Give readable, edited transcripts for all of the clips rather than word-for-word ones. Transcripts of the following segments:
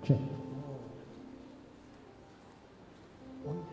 Check. One.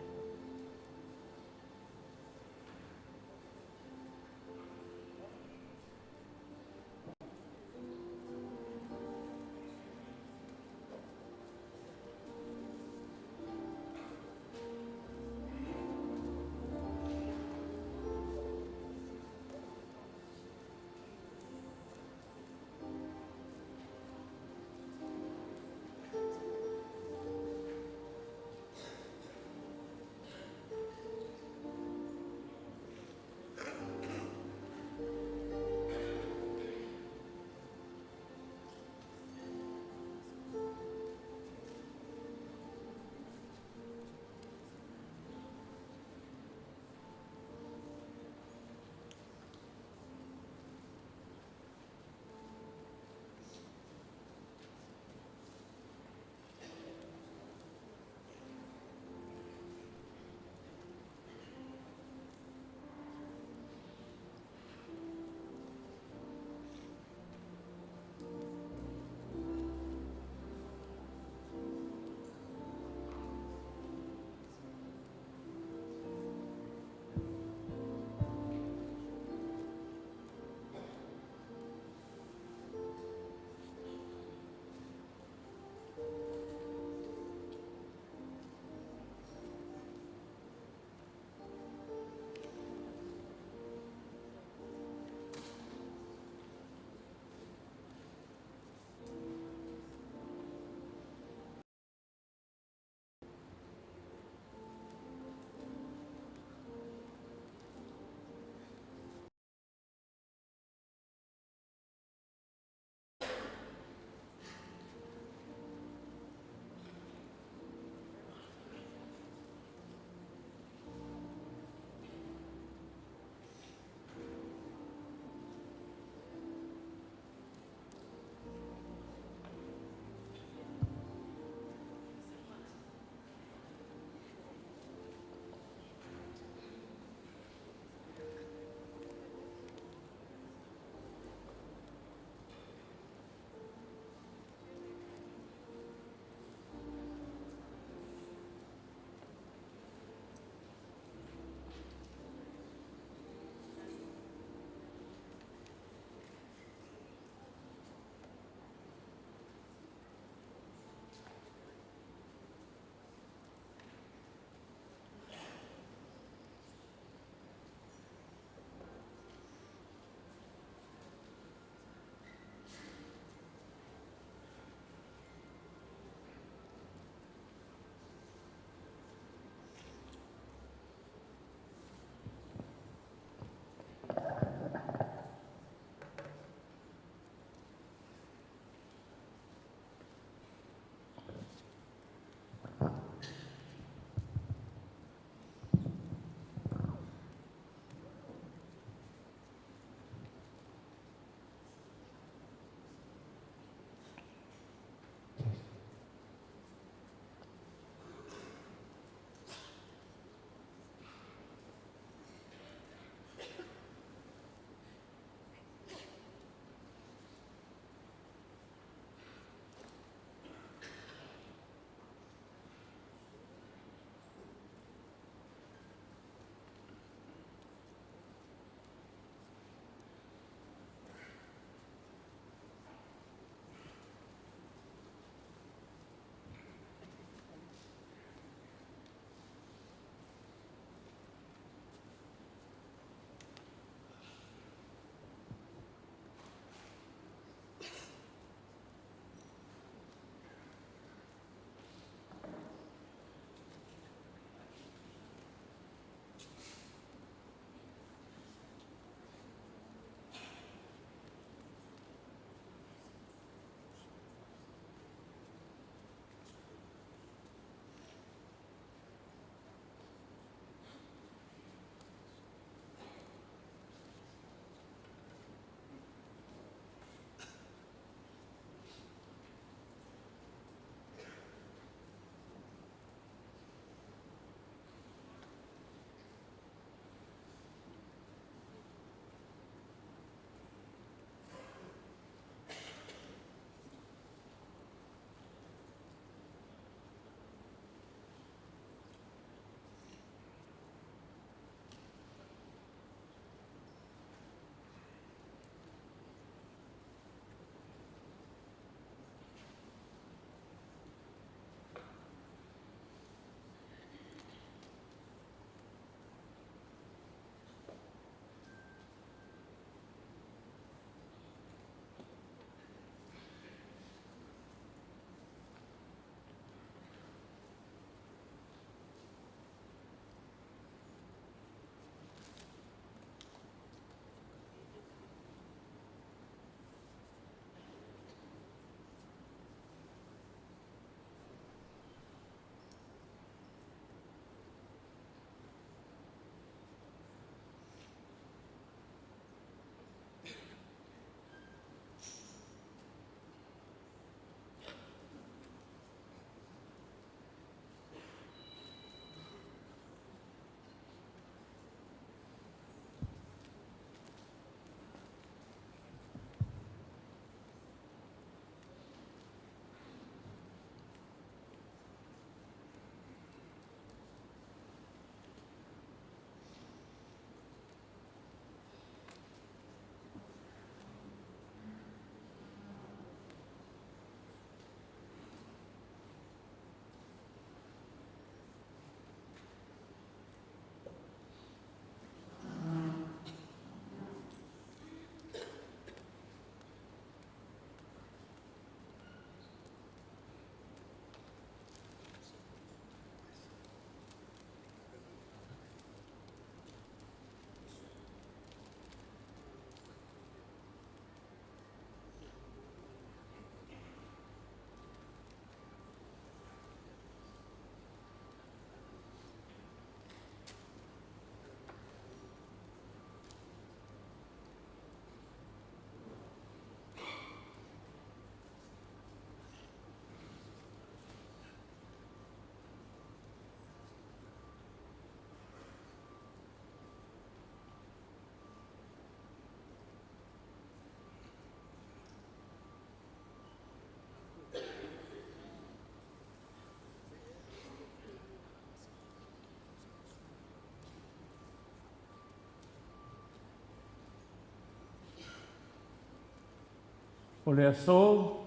O le aso,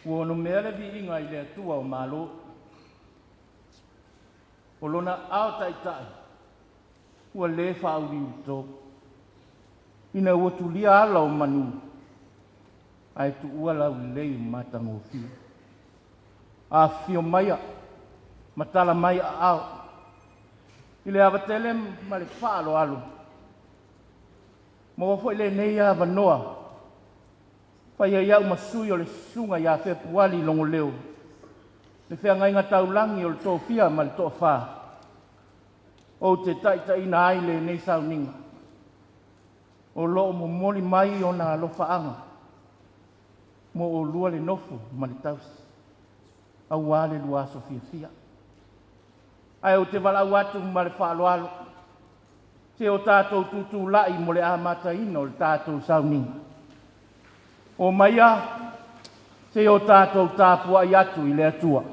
ua onomea le viiga i le Atua o malo, o Lona aao taitai ua le faauliulito, ina ua tulia ala o manu ae tuua laulelei matagofie. Afifio maia ma tala mai aao i le ava tele ma le faaaloalo, maua foi lenei avanoa fai ai au ma sui o le susuga ia Fepuali Logoleo, le feagaiga taulagi o le Toafia ma le Toafa, ou te taitaiina ai lenei sauniga o lo o momoli mai ona alofaaga mo oulua le nofo ma le tausi aua le lua aso fiafia. Ae ou te valaau atu ma le faaaloalo, se i o tatou tutulai mo le amataina o le tatou sauniga. Omaia se i o tatou tapuai atu i le Atua.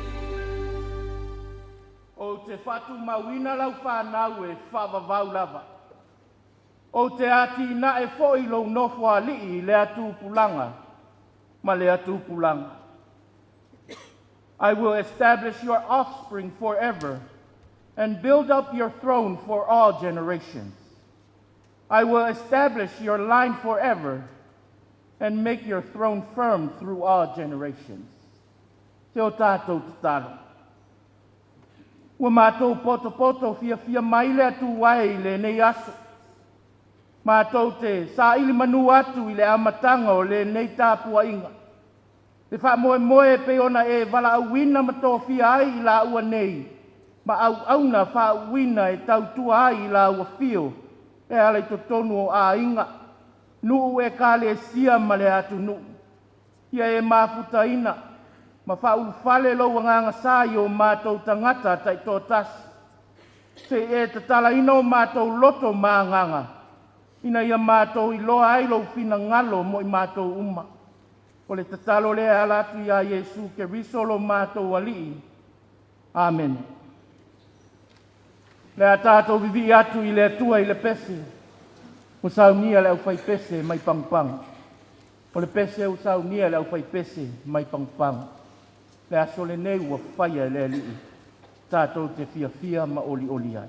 Afio mai faaola mai, faatasi mai. Ou te faatumauina lau fanau e faavavau lava. Ou te atinae foi lou nofoalii i lea tupulaga ma lea tupulaga. I will establish your offspring forever and build up your throne for all generations. I will establish your line forever and make your throne firm through all generations. Se o tatou tatalo. Ua matou poto poto fiafia mai le Atua e i lenei aso. Matou te saili manu atu i le amataga o lenei tapuaiga. Le faamoemoe e pei ona e valaauina ma tofia ai i laua nei ma auauna faauuina e tautua ai i lau afio e ala i totonu o aiga, nuu ekalesia ma le atunuu. Ia e mafutaina ma faaulufale lou agaga sa i o matou tagata taitoatasi. Se i e tatalaina o matou loto ma agaga, ina ia matou iloa ai lou finagalo mo i matou uma. O le tatalo lea e ala atu ia Iesu Keriso lo matou Alii. Amene. Le a tatou vivii atu i le Atua i le pese ua saunia e le aufaipese mai Pagopago. O le pese ua saunia e le aufaipese mai Pagopago. Le aso lenei ua faia e le Alii, tatou te fiafia ma olioli ai.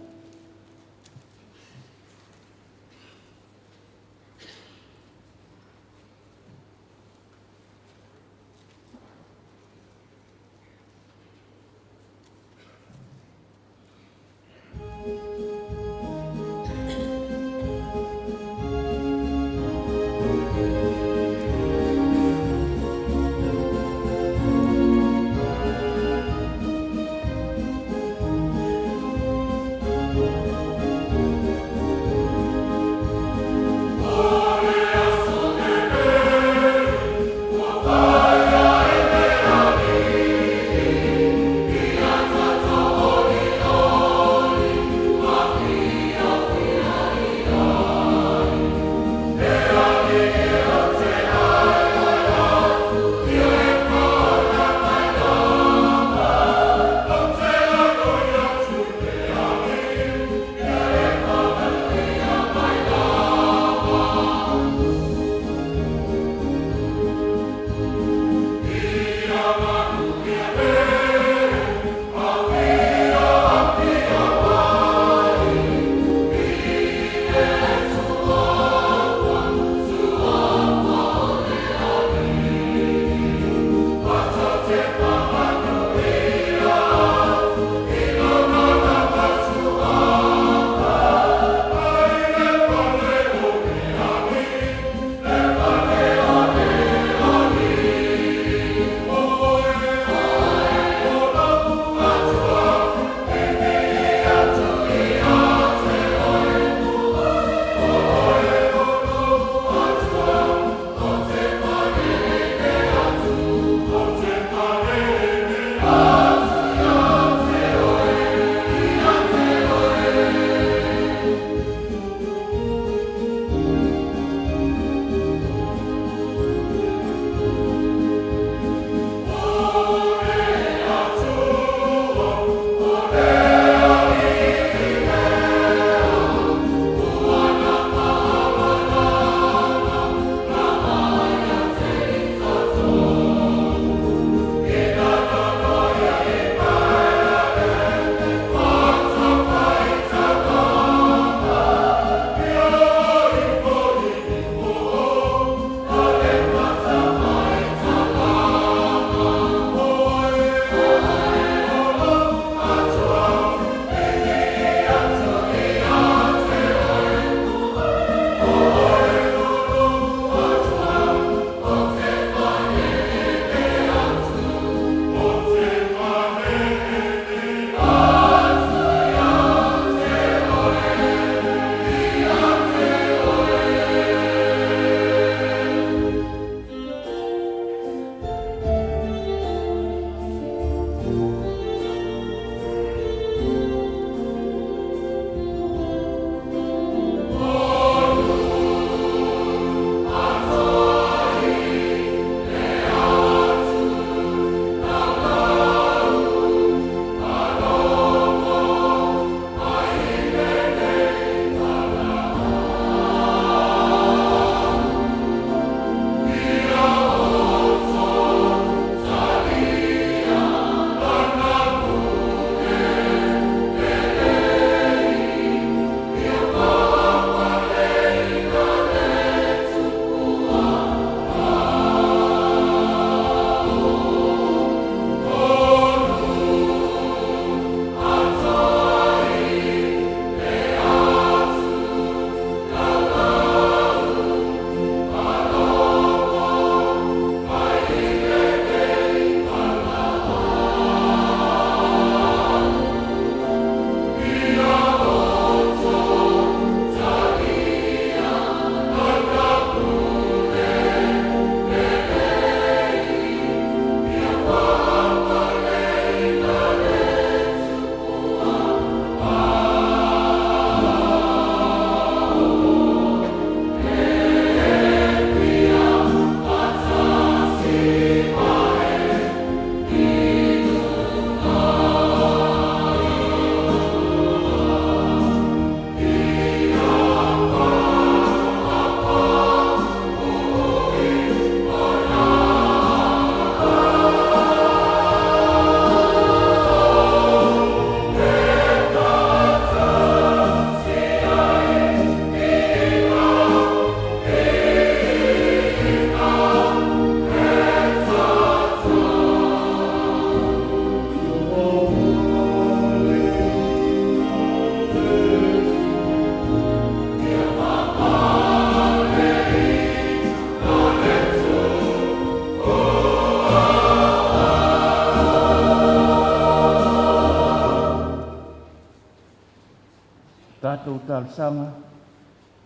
Tatou talosaga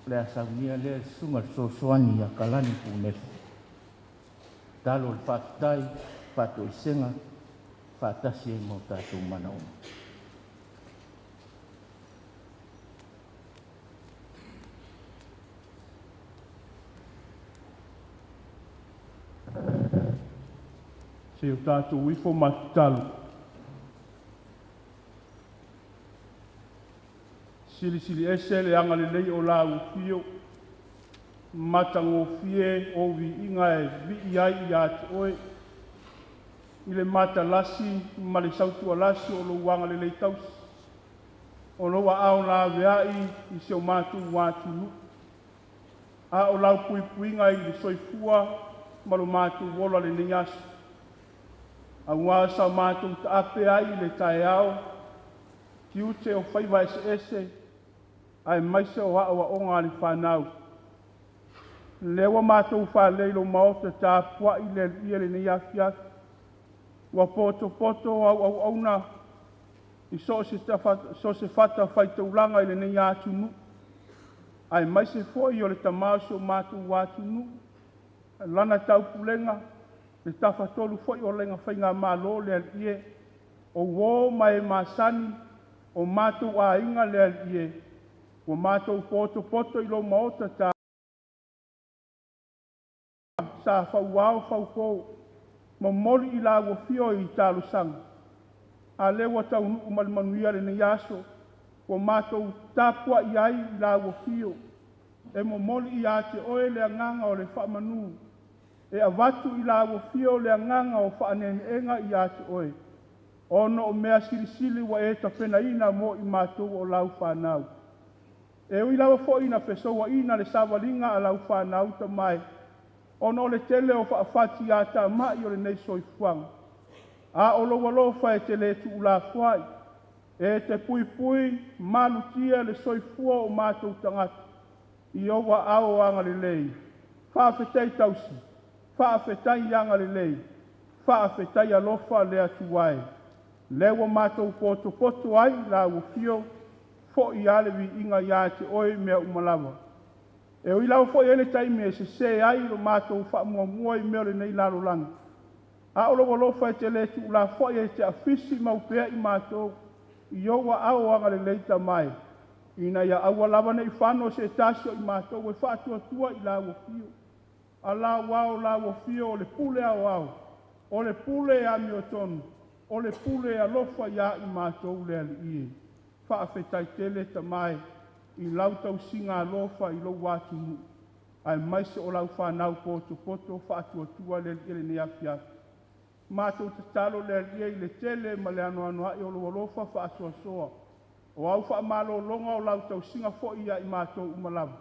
o le a saunia lea e le Susuga i le Fesoasoani ia Kalani Punefu. Tatalo le faafetai, faatoesega faatasi ai ma o tatou manaoga. Se i o tatou ifo ma tatalo. Silisili ese le agalelei o lau afio, matagofie ou viiga e vii ai ia te oe, i le matalasi ma le sautualasi o lou agalelei tausi, o lou aao laveai i si o matou atunuu, a o lau puipuiga i le soifua ma lo matou ola i lenei aso. Aua sa matou taape ai i le taeao, tiute o faiva eseese aemaise o aoaoga a le fanau. Lea ua matou faalei i lou maota tapuai le Alii i lenei afiafi, ua potopoto au auauna i so o se fatafaitaulaga i lenei atunuu, aemaise foi o le Tama o si o matou atunuu, lana taupulega, le tafatolu foi o lana faigamalo le Alii e, o uo ma e masani, o matou aiga le Alii e, ua matou potopoto i lou maota sa fauao faupo, momoli i lau afio i talosaga, a lea ua taunuu ma le manuia lenei aso, ua matou tapuai ai i lau afio e momoli ia te oe le agaga o le faamanu, e avatu i lau afio le agaga o faaneeneega ia te oe, ona o mea silisili ua e tapenaina mo i matou o lau fanau. E ui lava foi ina fesouaina le savaliga a lau fanau tamae, ona o le tele o faafatiatamai o lenei soifuaga, a o lou alofa e te le tuulafoai, e te puipui malutia le soifua o matou tagata i ou aao agalelei. Faafetai tausi, faafetai agalelei, faafetai alofa le Atua e. Lea ua matou potopoto ai i lau afio, foi a le viiga ia te oe i mea uma lava. E ui lava foi e i ai le taimi e sese ai lo matou faamuamua i mea o lenei lalolagi, a o lou alofa e te le tuulafoai e te afisi mau pea i matou i ou aao agalelei tamae, ina ia aua lava ne i fano se tasi o i matou e faatuatua i lau afio. Ala ua o lau afio o le pule aoao, o le pule amiotonu, o le pule alofa ia i matou le Alii e. Faafetai tele tamae i lau tausiga alofa i lou atunuu, aemaise o lau fanau potopoto faatuatua le Alii i lenei afiafi. Matou tatalo le Alii i le tele ma le anoanoai o lou alofa faasoasoa, o au faamalologa o lau tausiga foi ia i matou uma lava,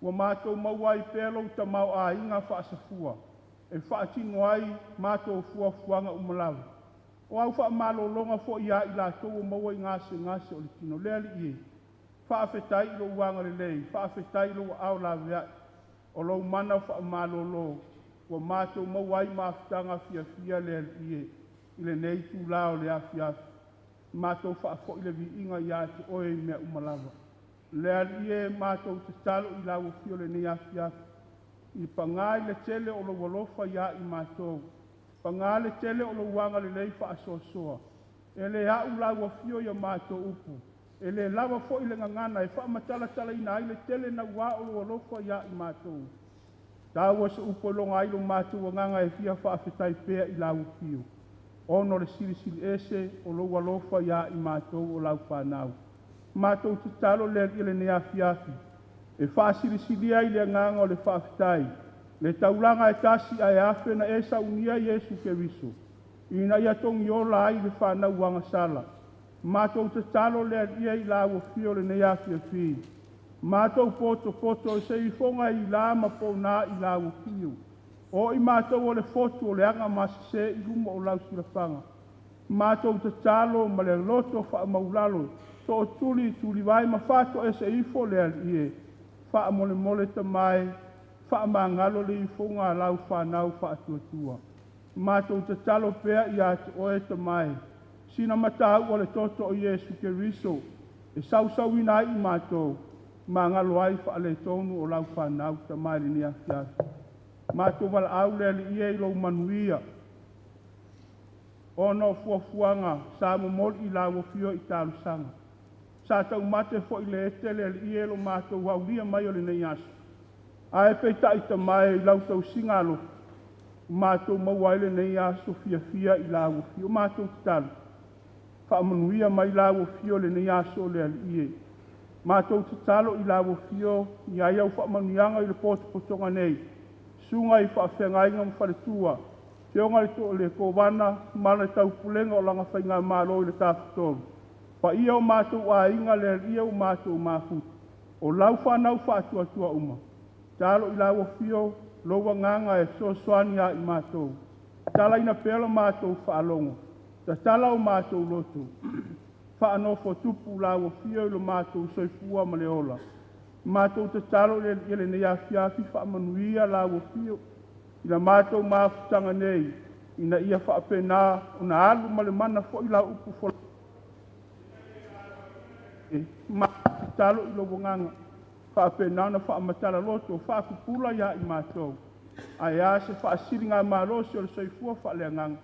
ua matou maua ai pea lou tamaoaiga faasafua e faatino ai matou fuafuaga uma lava. O au faamalologa foi ia i latou ua maua i gasegase o le tino. Le Alii e, faafetai i lou agalelei, faafetai i lou aao laveai, o lou mana faamalolo ua matou maua ai mafutaga fiafia le Alii e i lenei itula o le afiafi. Matou faafoi le viiga ia te oe i mea uma lava. Le Alii e, matou tatalo i lau afio i lenei afiafi, i paga i le tele o lou alofa ia i matou, paga le tele o lou agalelei faasoasoa. E le au lau afio i a matou upu, e le lava foi le gagana e faamatalatalaina ai le tele naua o lou alofa ia i matou. Taua se upu e logo ai lo matou agaga e fia faafetai pea i lau afio, ona o le silisili ese o lou alofa ia i matou o lau fanau. Matou tatalo le Alii i lenei afiafi, e faasilisili ai le agaga o le faafetai, le taulaga e tasi ae afe na e saunia Iesu Keriso, ina ia togiola ai le fanau agasala. Matou tatalo le Alii i lau afio i lenei afiafi, matou potopoto i se ifoga i la ma pona i lau afio. O i matou o le fotu o le agamasese i luma o lau silafaga. Matou tatalo ma le loto faamaulalo, tootuli tulivae ma faatoese ifo le Alii e. Faamolemole tamae, faamagalo le ifoga a lau fanau faatuatua. Matou tatalo pea ia te oe tamae, sina mata o le toto o Iesu Keriso, E sausauina ai i matou, magalo ai faaletonu o lau fanau tama i lenei afiafi. Matou valaau le Alii e i lou manuia, ona o fuafuaga sa momoli i lau afio i talosaga. Sa taumate foi le ete le Alii e lo matou aulia mai o lenei aso. Ae peitai tama e i lau tausiga alofa, ua matou maua ai lenei aso fiafia i lau afio. Matou tatalo, faamanuia mai lau afio i lenei aso le Alii e. Matou tatalo i lau afio i ai au faamanuiaga i le potopotoga nei, susuga i faafeagaiga ma faletua, afioga i le Kovana ma le Taupulega o lana Faigamalo i le Tafatolu, paia o matou aiga le Alii e ua matou mafuta, o lau fanau faatuatua uma. Tatalo i lau afio lou agaga e fesoasoani ia i matou, tatalaina pea la matou faalogo, tatala o matou loto, faanofotupu lau afio i lo matou soifua ma le ola. Matou tatalo i le Alii i lenei afiafi, faamanuia lau afio i la matou mafutaga nei, ina ia faapena ona alu ma le mana foi lau upu folau. Matou tatalo i lou agaga faapena ona faamatala loto faapupula ia i matou, ae a se faasiligamalosi o le soifua faaleagaga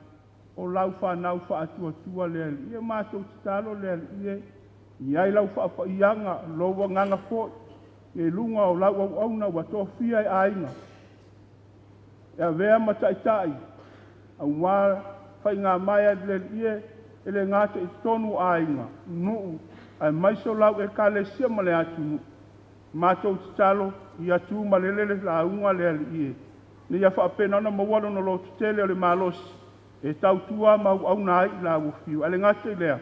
o lau fanau faatuatua le Alii e. Matou tatalo le Alii e, i ai lau faapaiaga, lou agaga foi i luga o lau auauna ua tofia e aiga e avea ma taitai aua faiga mae le Alii e, e le gata i totonu o aiga, nuu aemaise o lau Ekalesia ma le atunuu. Matou tatalo ia tu malele le lauga le Alii e, ina ia faapena ona maua lona lototele o le malosi e tautua ma auauna ai i lau afio. Ae le gata i lea,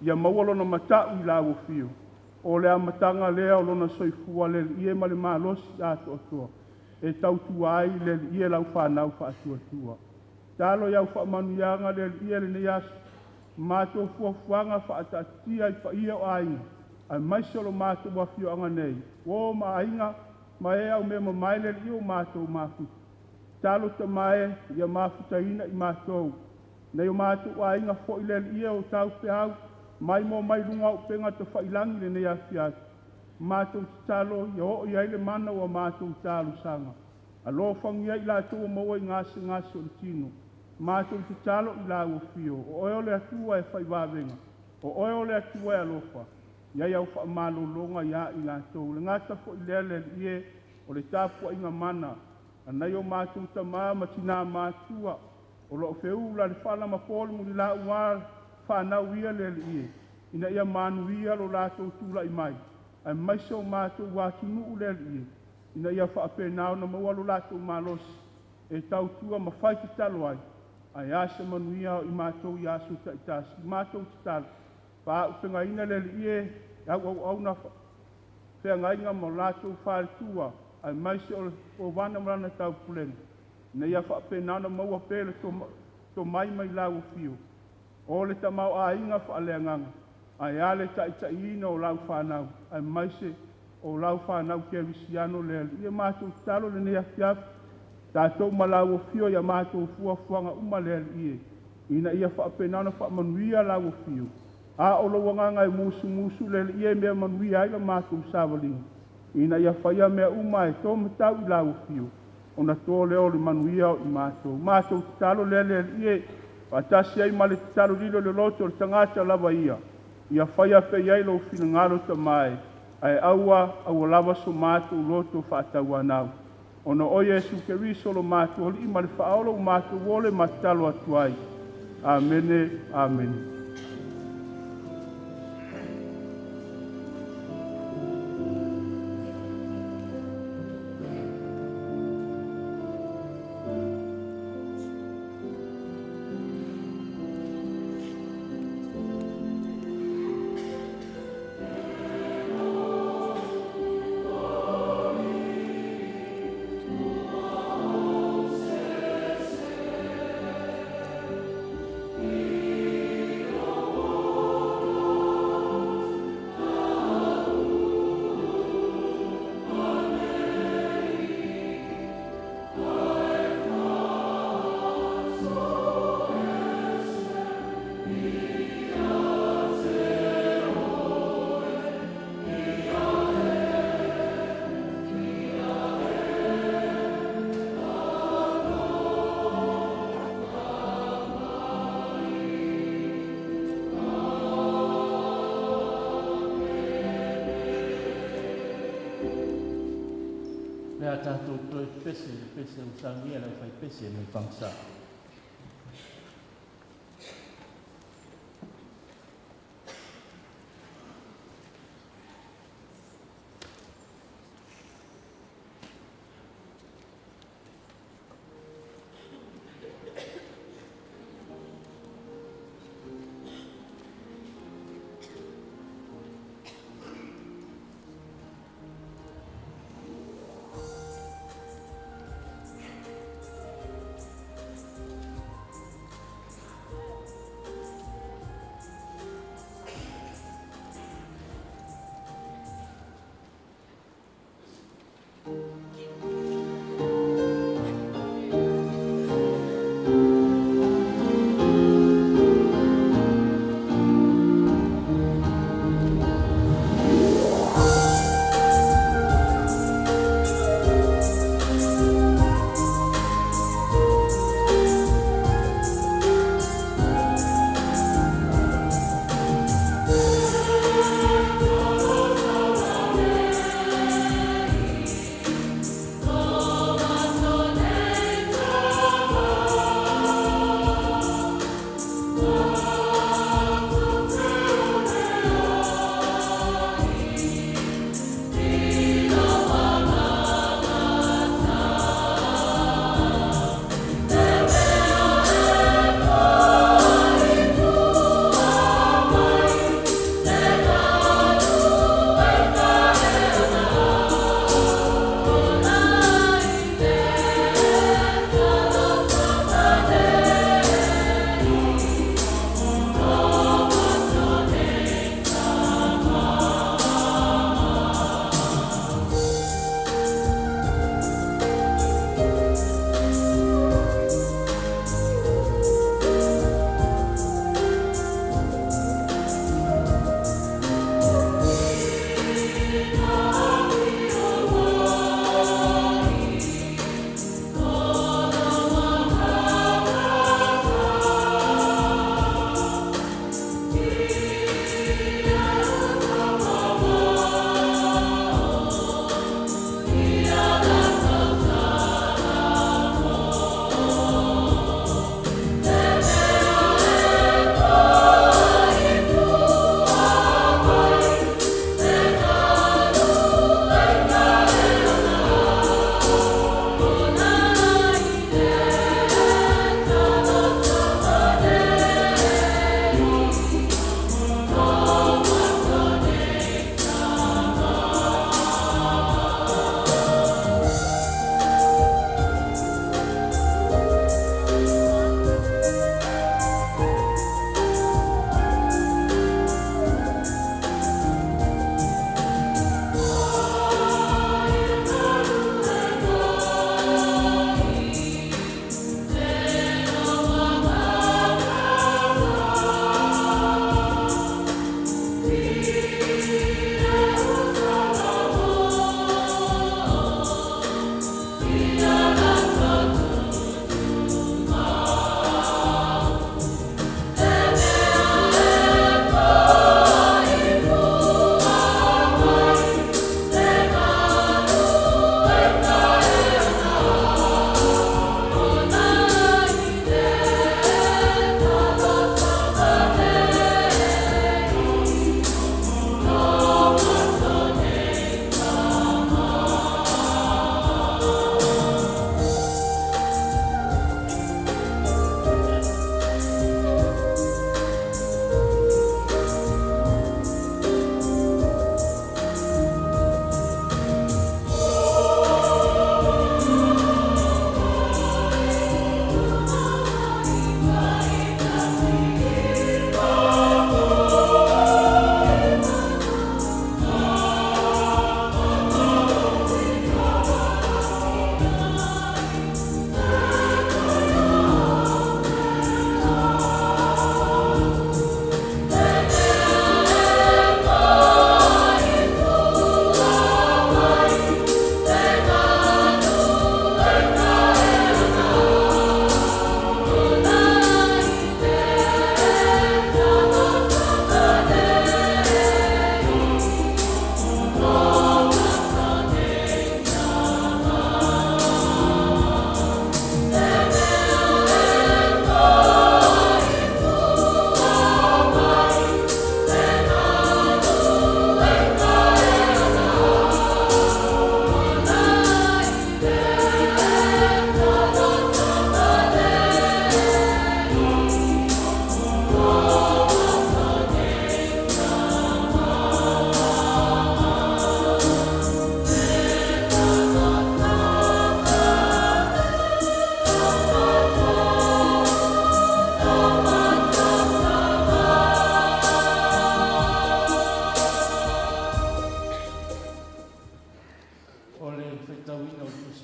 ia maua lona matau i lau afio, o le amataga lea o lona soifua le Alii e ma le malosi atoatoa e tautua ai le Alii e lau fanau faatuatua. Tatalo i au faamanuiaga le Alii e lenei aso, matou fuafuaga faataatitia i paia o aiga, aemaise o lo matou afioaga nei, uo ma aiga ma e aumea mamae le Alii o matou mafuta. Tatalo tama e, ia mafutaina i matou, nei o matou aiga foi le Alii e o taupeau, mai mo mai luga o upega tafailagi lenei afiafi. Matou tatalo ia oo i ai le mana ua matou talosaga. Alofagia i latou ua maua i gasegase o le tino. Matou tatalo i lau afio, o oe o le Atua e fai vavega, o oe o le Atua e alofa, i ai au faamalologa ia i latou. Le gata foi lea le Alii e, o le tapuaiga mana a nai o matou tama ma tina matua o lo o feula le fala ma po le mulilau a fanau ia le Alii e, ina ia manuia lo latou tulai mai, aemaise o matou atunuu le Alii e, ina ia faapena ona maua lo latou malosi e tautua ma fai tatalo ai, ae a se manuia o i matou i aso taitasi. Matou tatalo, faaauupegaina le Alii e, au auauna feagaiga ma latou faletua, aemaise o le Kovana ma lana taupulega, ina ia faapena ona maua pea le tomai mai lau afio, o le tamaoaiga faaleagaga, ae a le taitaiina o lau fanau, aemaise o lau fanau kerisiano le Alii. Ia matou tatalo lenei afiafi, tatou ma lau afio ia matou fuafuaga uma le Alii e, ina ia faapena ona faamanuia lau afio, a o lou agaga e musumusu le Alii e mea manuia ai la matou savaliga, ina ia faia mea uma e to matau i lau afio, ona to lea o le manuia o i matou. Matou tatalo lea le Alii e, faatasi ai ma le tatalo lilo i le loto o le tagata lava ia, ia faia pea i ai lou finagalo tama e, ae aua aua lava so matou loto faatauanau. Ona o Iesu Keriso lo matou Alii ma le Faaola ua matou ole ma tatalo atu ai. Amene, amene. Le a tatou toe pese i le pese ua saunia e le aufaipese mai Fagasa.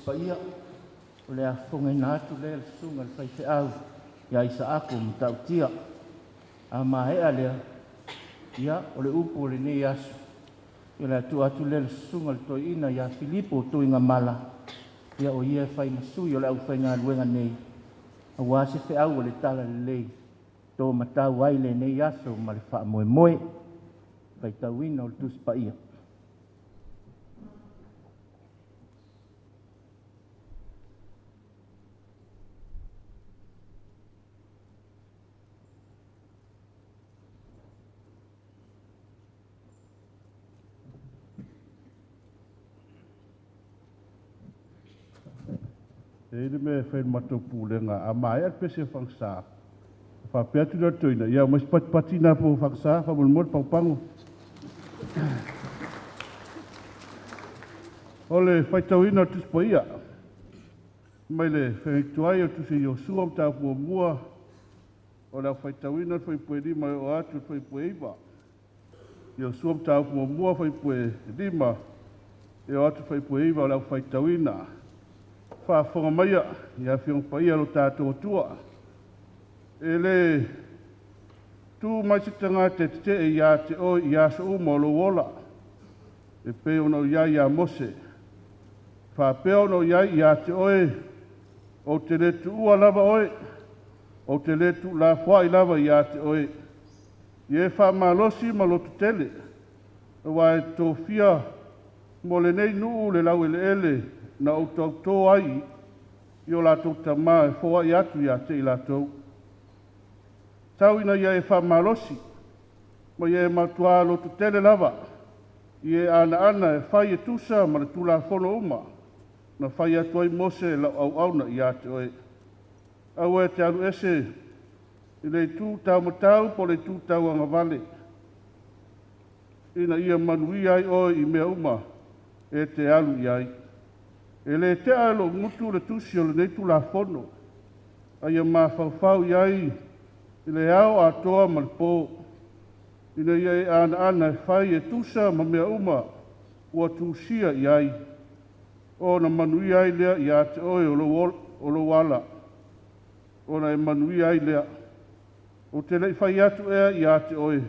Paia, o le a fofogaina atu lea le susuga i le faifeau ia Isaako Matautia. A maea lea, ia, o le upu o lenei aso, o le a tuu atu lea i le susuga i le toeaina ia Filipo Tuigamala, ia o ia e fai ma sui o le aufaigaluega nei, aua se feau o le Talalelei to matau ai lenei aso ma le faamoemoe. Faitauina o le Tusi Paia. E i ai le mea e fai e le matou pulega, a maea le pese fagasa, faapea atu lea o le toeaina, ia aumai se patipati na po fagasa, faamolemole pagopago. O le faitauina o le Tusi Paia, mai le Fegaituai o le Tusi a Iosua mataupu muamua, o le au faitauina le fuaiupue 5 e oo atu i le fuaiupue 9. Iosua mataupu muamua fuaiupue 5 e oo atu i le fuaiupue 9 o le au faitauina. Faafofoga maia i Afioga Paia a lo tatou Atua. E le tu mai se tagata e tetee ia te oe i aso uma o lou ola, e pei ona ou i ai ia Mose. Faapea ona ou i ai ia te oe, ou te le tuua lava oe, ou te le tuulafoai lava ia te oe. Ia e faamalosi ma loto tele, aua e tofia mo lenei nuu le laueleele na ou tauto ai i o latou tama e foai atu ia te i latou. Tau ina ia e faamalosi, ma ia e matua loto tele lava, ia e anaana e fai e tusa ma le Tulafono uma na fai atu ai Mose lau auauna ia te oe. Aua e te alu ese i le itu taumatau po o le itu tauagavale, ina ia manuia ai oe i mea uma e te alu i ai. E le tea e lou gutu le tusi o lenei Tulafono, a ia mafaufau i ai i le ao atoa ma le po, ina ia e anaana e fai e tusa ma mea uma ua tusia i ai, ona manuia ai lea ia te oe o lou ala, ona e manuia ai lea. Ou te le i fai atu ea ia te oe,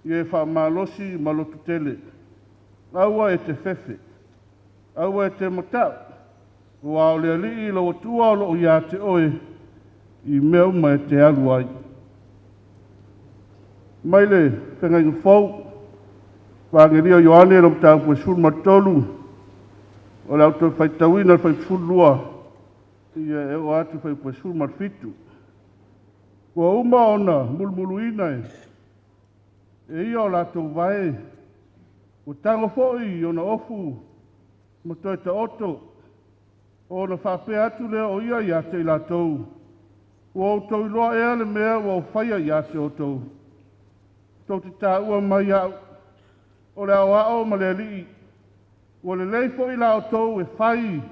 ia e faamalosi ma loto tele. Aua e te fefe, aua e te matau, aua o le Alii lou Atua o loo ia te oe i mea uma e te alu ai. Mai le Feagaiga Fou, Evagelia o Ioane, lo mataupu e 13, o le auto faitauina le fuaiupu 12, ia e oo atu i le fuaiupu 17. Ua uma ona mulumuluina e ia o latou vae, ua tago foi i ona ofu ma toe taoto, ona faapea atu lea o ia ia te i latou, ua outou iloa ea le mea ua ou faia ia te outou? Tou te taua mai au, o le Aoao ma le Alii, ua lelei foi la outou e fai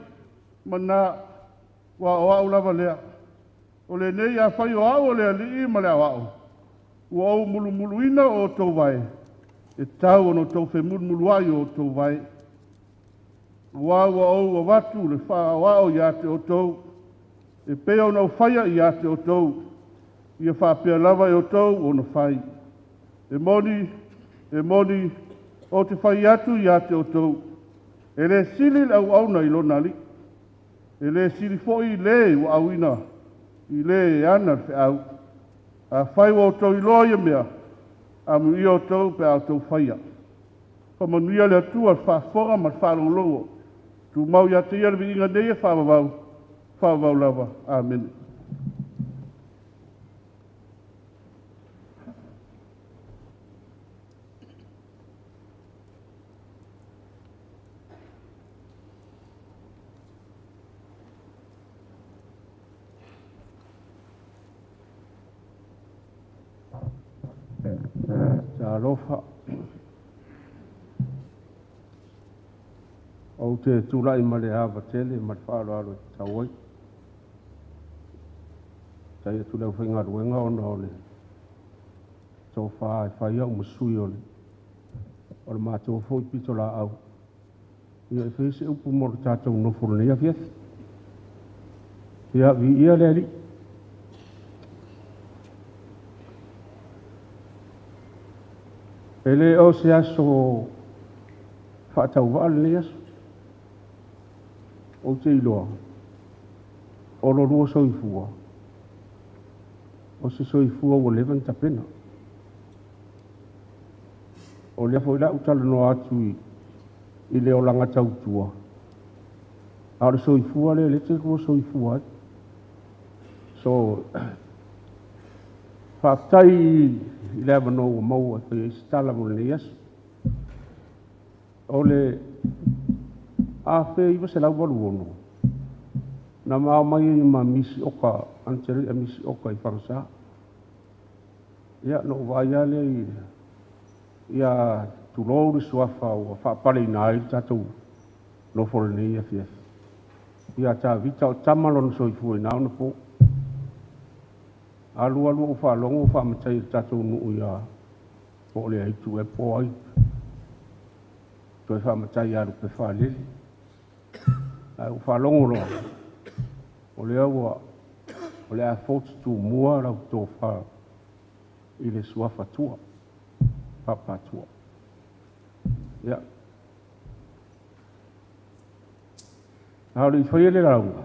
ma na, ua o au lava lea. O lenei afai o au o le Alii ma le Aoao, ua ou mulumuluina o outou vae, e tau ona outou femulumuluai o outou vae. Aua ua ou avatu le faaoao ia te outou, e pei ona ou faia ia te outou, ia faapea lava e outou ona fai. E moni, e moni, ou te fai atu ia te outou, e le sili le auauna i lona alii, e le sili foi le ua auina i le e ana le feau. Afai ua outou iloa ia mea, amuia outou pe a outou faia. Faamanuia le Atua i le faafofoga ma le faalogologo. Tumau ia te ia le viiga nei e faavavau, faavavau lava. Amene. Talofa. Ou te tulai ma le ava tele ma le faaaloalo e tatau ai. Faafetai atu i le aufaigaluega ona o le tofa e fai au ma sui o le matou foi pitolaau. Ia e fai se upu mo le tatou nofo lenei afiafi. Ia, viia le Alii. E le o se aso faatauvaa lenei aso. Ou te iloa, o lo lua soifua, o se soifua ua leva ona tapena. O lea foi la u talanoa atu i le olaga tautua, a o le soifua lea lea e te lua soifua ai. So, faafetai i le avanoa ua maua e fai ai se tala mo lenei aso. O le 1986, na ma omai ai ma Misi Oka, Aniteri'a Misi Oka i Fagasā. Ia, na ou vaai lava lea i, ia tulou le suafa ua faapaleina ai le tatou nofo i lenei afiafi. Ia Tavita o tama lona soifua i na ona po. Alu alu ou faalogo ua faamatai e le tatou nuu ia po o le Aitu ea po o ai. Toe faamatai ia Lupefaalele. Ae ou faalogo loa, o lea ua o le a fotu tumua lau tofa i le suafa Tua, Papa Tua. Ia, a o le i faia le lauga,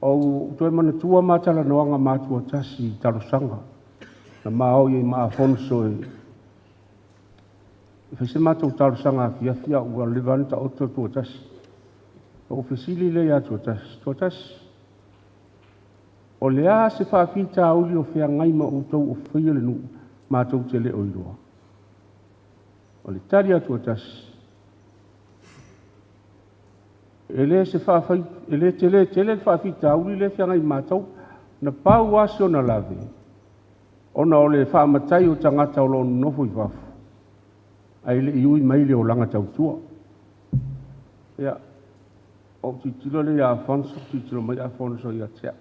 ou toe manatua ma talanoaga ma Atuatasi i talosaga na ma o i ai ma Afonso e fai se matou talosaga afiafi a ua leva ona taoto Atuatasi. Ou fesili lea ia Atuatasi, Tuatasi, o le a se faafitauli o feagai ma outou o faia le nuu matou te le o iloa? O le tali a Atuatasi, e le se faafai, e le tele tele le faafitauli lea e feagai ma matou. Na pau lava si ona lave, ona o le faamatai o tagata o lo o nonofo i fafo, ae le i ui mai le olaga tautua. Ia, ou tilotilo lea ia Afonso, tilotilo mai Afonso ia te au.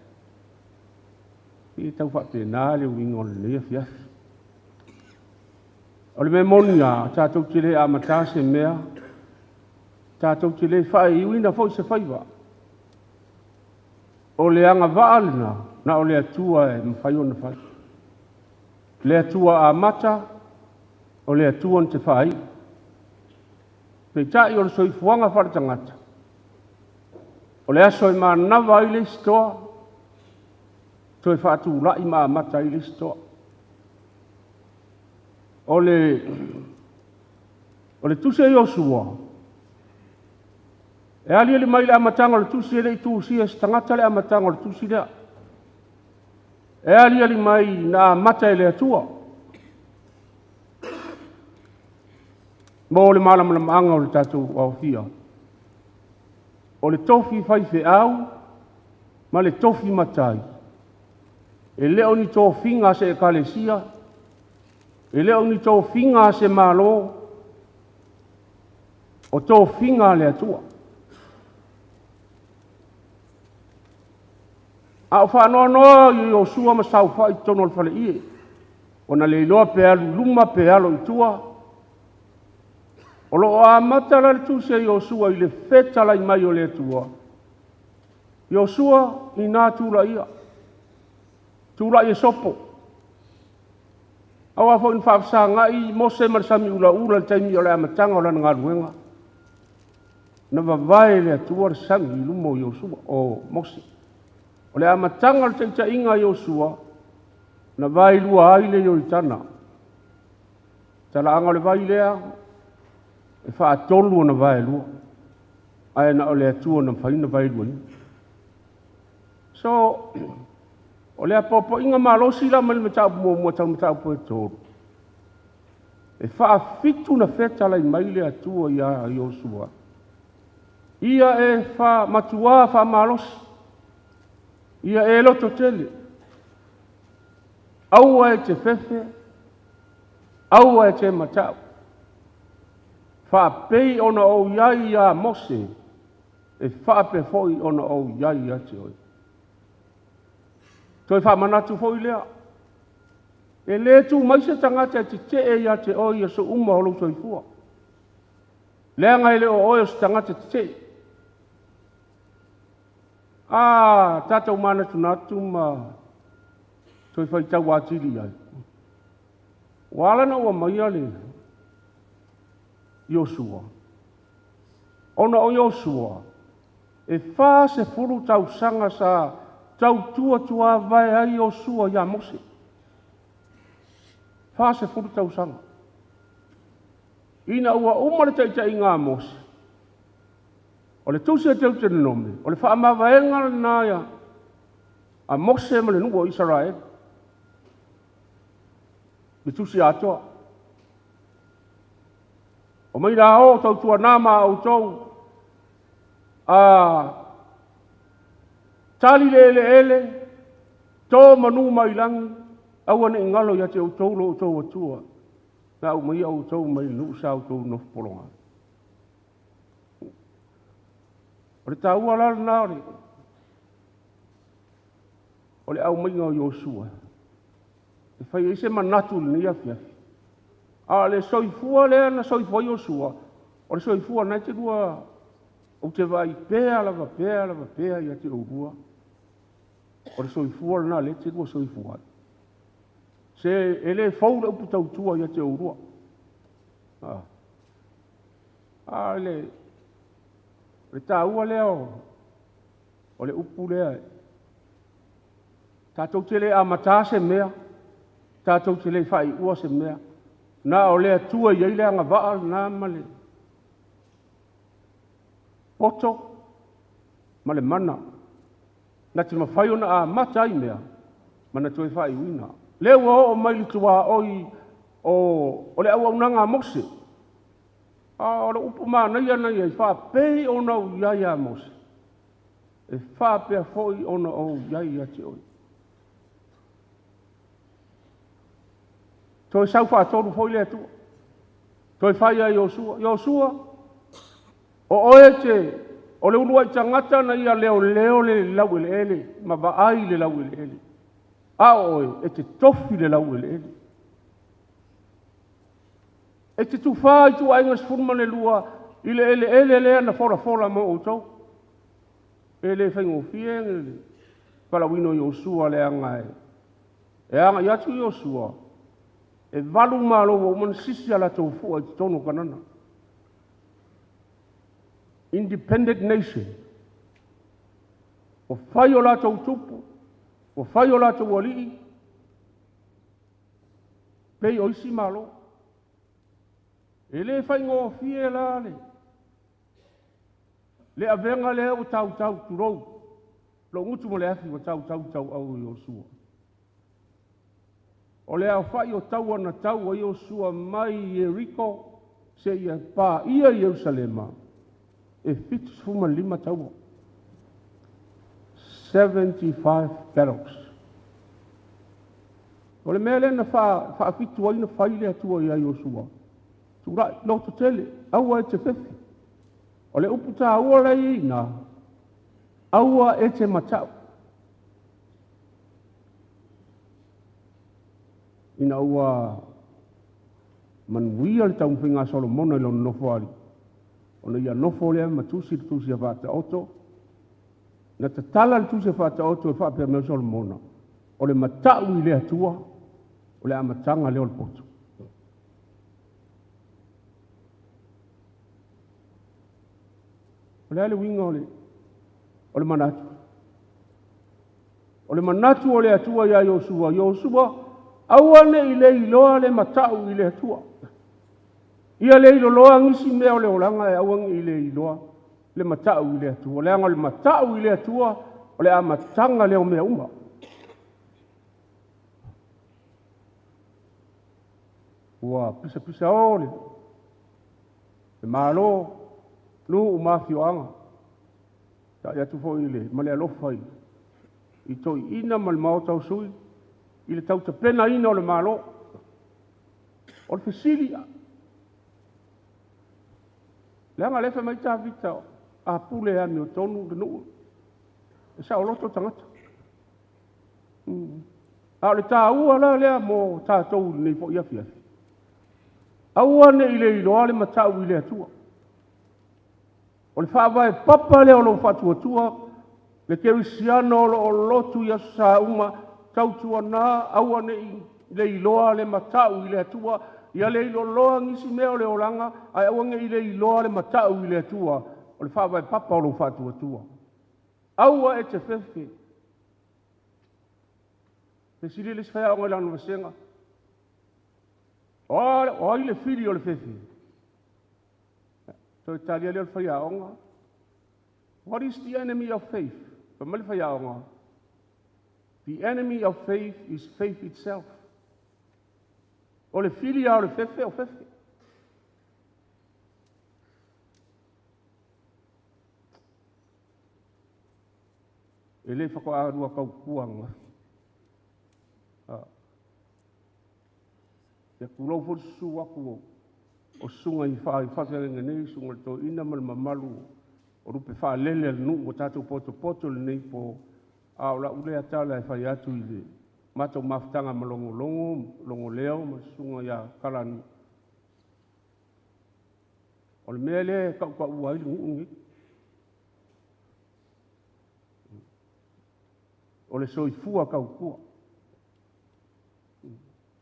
E tau faapena le uiga o lenei afiafi. O le mea moni lava, tatou te le amata se mea, tatou te le faaiuina foi se faiva. O le agavaa lena, na o le Atua e mafai ona fai. Le Atua amata, o le Atua na te faaiu. Peitai o le soifuaga faaletagata, o le aso e manava ai le isi toa, toe faatulai ma amata ai le isi toa. O le tusi a Iosua, e aliali mai i le amataga o le tusi, e le i tusia e se tagata le amataga o le tusi lea. E aliali mai na amata e le Atua. Mo le malamalamaaga o le tatou aofia, o le tofi faifeau ma le tofi matai, e le o ni tofiga a se ekalesia, e le o ni tofiga a se Malo, o tofiga a le Atua. A o faanoanoa Iosua ma saofai i totonu o le faleie, ona le iloa pe alu i luma pe alo i tua. O lo o amata la le tusi a Iosua i le fetalai mai o le Atua. Iosua, ina tulaia, tulai e sopo. Aua foi na faafesagai Mose ma le sami ulaula i le taimi o le amataga o lana galuega. Na vavae e le Atua le sami i luma o Iosua, o Mose. O le amataga o le taitaiga a Iosua, na vaelua ai le Ioritana. Talaaga o le vai lea, e faatolu ona vaelua, ae na o le Atua na mafai ona vaeluaina. So, o le apoapoaiga malosi la mai le mataupu muamua e tau le mataupu e 3, e faafitu na fetalai mai le Atua ia Iosua, ia e matua faamalosi, ia e loto tele, aua e te fefe, aua e te matau, faapei ona ou i ai ia Mose, e faapea foi ona ou i ai ia te oe. Toe faamanatu foi lea, e le tu mai se tagata e tetee ia te oe i aso uma o lou soifua. Leaga e le o oe o se tagata tetee. A tatou manatunatu ma toe faitau atili i ai. Ua ala ona ou aumaia le Iosua, ona o Iosua e 40 tausaga sa tautua tuavae ai Iosua ia Mose. 40 tausaga. Ina ua uma le taitaiga a Mose, o le tusi a Teuteronome, o le faamavaega lena a Mose ma le nuu o Isaraelu. Le tusi atoa. O mai la o tautuana ma outou a tali le eleele, to manu mai lagi, aua ne i galo ia te outou lo outou Atua, na aumaia outou mai le nuu sa outou nofo pologa. O le taua la lena o le aumaiga o Iosua, e fai ai se manatu i lenei afiafi. A o le soifua lea na soifua ai Iosua, o le soifua lena e te lua, ou te vaai pea lava pea lava pea ia te oulua. O le soifua lena lea e te lua soifua ai. Se e le fou le upu tautua ia te oulua. A le taua lea o le upu lea, tatou te le amata se mea, tatou te le faaiua se mea, na o le Atua e i ai le agavaa lena ma le poto ma le mana, na te mafai ona amata ai mea ma na toe faaiuina. Lea ua oo mai le tuaoi o le auaunaga a Mose. A o le upu manaia na i ai, faapei ona ou i ai ia Mose, e faapea foi ona ou i ai ia te oe. Toe sau faatolu foi le Atua, toe fai ia Iosua, Iosua, o oe te, o le uluai tagata na ia leoleo le laueleele ma vaai le laueleele, a o oe e te tofi le laueleele. E te tufā i ituaiga 12 i le eleele lea na folafola mo outou. E le faigofie le valaauina o Iosua leaga e agai atu Iosua, e 8 malo ua uma ona sisi a latou fua i totonu o Kanana. Independent nation. Ua fai o latou tupu, ua fai o latou alii, pei o isi malo. E le faigofie la le avega lea ua tautau tulou, lou gutu ma le afi ua tautau tauau o Iosua. O le aofai o taua na tau ai Iosua mai Ieriko seia paia Ierusalema, e 75 taua. 75 battles. O le mea lea na faafitu ai na fai le Atua ia Iosua. Tulai, loto tele, aua e te fefe. O le upu tāua la i ina, aua e te matau. Ina ua manuia le taumafaiga a Solomona i lona nofoalii, ona ia nofo lea ma tusi le tusi a Faataoto, na tatala le tusi a Faataoto e faapea mai Solomona, o le matau i le Atua, o le amataga lea o le poto. O le a le uiga o le manatu? O le manatu o le Atua ia Iosua, Iosua, aua ne i le iloa le matau i le Atua. Ia le iloloa nisi mea o le olaga e aua ne i le iloa le matau i le Atua. Leaga o le matau i le Atua, o le amataga lea o mea uma. Ua pisapisa o le Malo, nuu ma afioaga, tai atu foi le ma le alofa i toeaiina ma le maota o sui, i le tautapenaina o le Malo. O le fesili, leaga o lea e fai mai Tavita, a pule e amiotonu le nuu, e saoloto tagata. A o le taua la lea mo tatou i lenei foi afiafi, aua ne i le iloa le matau i le Atua. O le faavae papa lea o lou faatuatua, le kerisiano o loo lotu i aso sa uma, tautuana aua nei leiloa le matau i le Atua, ia leiloa nisi mea o le olaga, ae aua nei leiloa le matau i le Atua. O le faavae papa o lou faatuatua. Aua e te fefe. Fesili le isi faiaoga i lana vasega, o ai le fili o le fefe? Toe tali lea o le faiaoga, what is the enemy of faith? Fai mai le faiaoga, the enemy of faith is faith itself. O le fili lava o le fefe o fefe. E le faatoa lua tautua ananafi. Ia tulou foi le susu atu o susuga i faafeagaiga nei, susuga i le toeaina ma le mamalu o lupe faalele a le nuu ua tatou potopoto i lenei po, a o lau lea tala e fai atu i le matou mafutaga ma logologo, logoleo ma le susuga ia Kalani, o le mea lea e tautaua ai le nuu lenei, o le soifua tautua.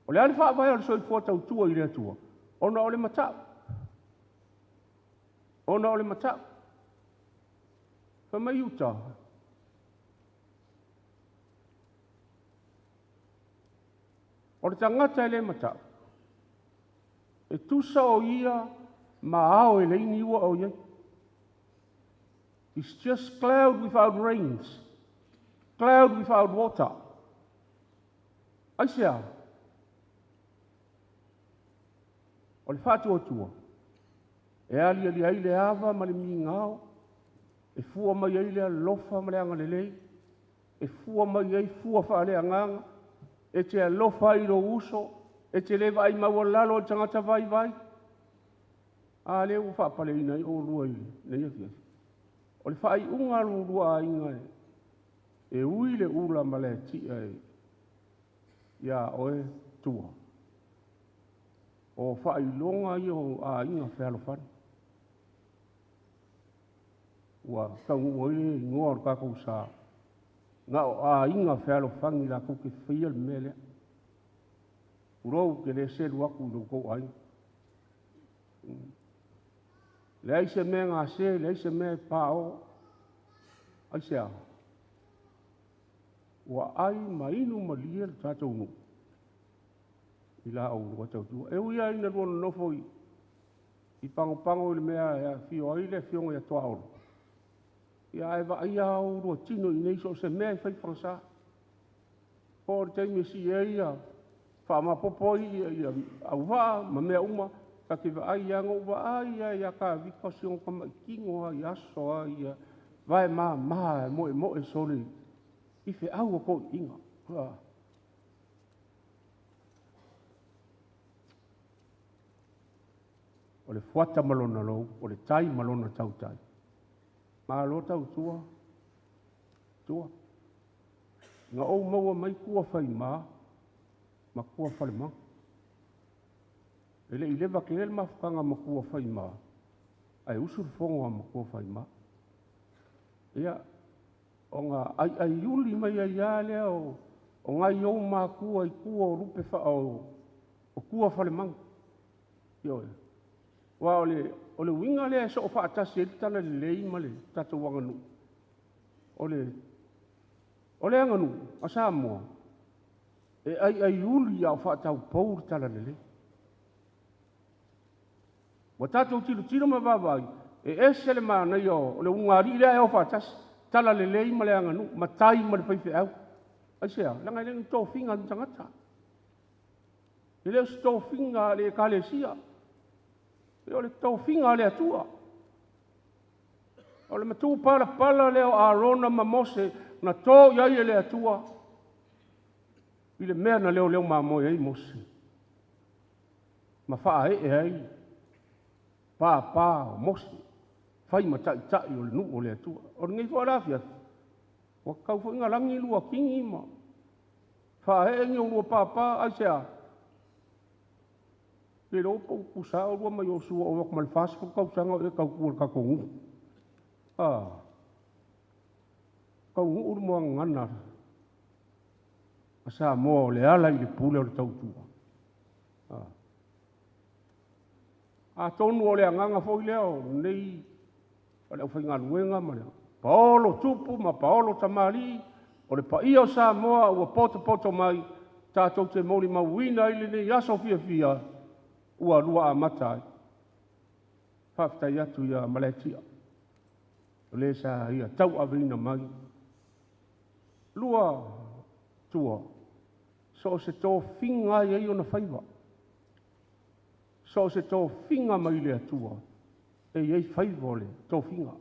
O le a le faavae o le soifua tautua i le Atua? Ona o le matau. Ona o le matau. Fai mai Iuta, o le tagata e le matau, e tusa o ia ma ao e leai ni ua o i ai. It's just cloud without rains, cloud without water. Aisea? O le faatuatua, e aliali ai le ava ma le migao, e fua mai ai le alofa ma le agalelei, e fua mai ai fua faaleagaga, e te alofa ai i lou uso, e te le vaai maualalo i le tagata vaivai. A lea ua faapaleina ai oulua i lenei afiafi. O le faaiuga a lo oulua aiga e ui le ula ma le atia ia oe tua. O faailoga ia o aiga fealofani. Ua taunuu ai le igoa o le tatou sa, na o aiga fealofani latou te faia le mea lea. Tulou, ou te le selu atu i lo outou aiga. Leai se mea gase, leai se mea e paogo. Aisea? Ua ai ma inu malie le tatou nuu i la oulua tautua. E ui lava ina lua nonofo i pagopago i le mea e afio ai le afioga ia Tuaolo, ia ae vaaia lava oulua tino i inei so o se mea e fai i Fagasa. Po o le taimi e sii ai faamaopoopo ai auvaa ma mea uma, ta te vaai lava, na ou vaai lava ia Tavita o si ona tamaitino lava i aso lava ia, vae mama e moemoe solo i feau a toeaiina. O le fuata ma lona lou, o le tai ma lona tautai. Malo tautua, tua. Na ou maua mai tua faima ma tua falemau. E le i leva tele le mafutaga ma tua faima, ae usu le fono a matua faima. Ia, ona aiaiuli mai ai lava lea o nai ou matua i tua o lupe o tua falemanu. Ioe. Aua o le uiga lea e soo faatasi ai le talalelei ma le tatou aganuu. O le aganuu a Samoa, e aiaiuli a o faataupou le talalelei. Ua tatou tilotilo ma vaavaai, e ese le manaia o le ulugalii lea e o faatasi, talalelei ma le aganuu, matai ma le faifeau. Aisea? Leaga e le o ni tofiga a ni tagata. E le o se tofiga a le Ekalesia. O le tofiga a le Atua. O le matupalapala lea o Arona ma Mose na to i ai e le Atua i le mea na leoleo mamoe ai Mose ma faaee ai papa o Mose, fai ma taitai o le nuu o le Atua. O lenei foi la afiafi, ua tatau foi ona lagi lua tini ma faaee ni oulua papa. Aisea? Le iloa po o tutusa lava oulua ma Iosua, ova atu ma le 40 tausaga o e tautua i le tatou nuu. Taunuu le muagagana a Samoa o le ala i le pule o le tautua. Atonu o le agaga foi lea o lenei o le aufaigaluega ma le paolo tupu ma paolo tamalii, o le paia o Samoa ua potopoto mai tatou te molimauina ai lenei aso fiafia ua lua amata ai. Faafetai atu ia Malaetia, o le sa ia tauaveina mai. Lua tua, so o se tofiga lava e i ai ona faiva, so o se tofiga mai le Atua e i ai faiva o le tofiga.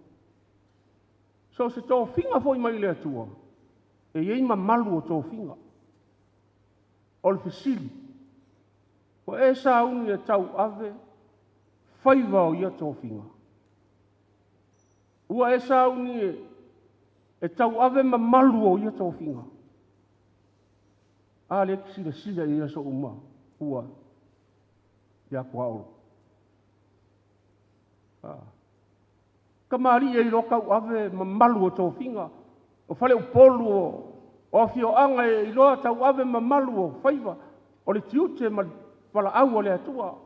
So o se tofiga foi mai le Atua, e i ai mamalu o tofiga. O le fesili, ua e sauni e tauave faiva o ia tofiga? Ua e sauni e tauave mamalu o ia tofiga? A lea e te silasila i aso uma ua ia Tuaolo. Tamalii e iloa tauave mamalu o tofiga, o faleupolu o afioaga e iloa tauave mamalu o faiva, o le tiute ma le valaau a le Atua.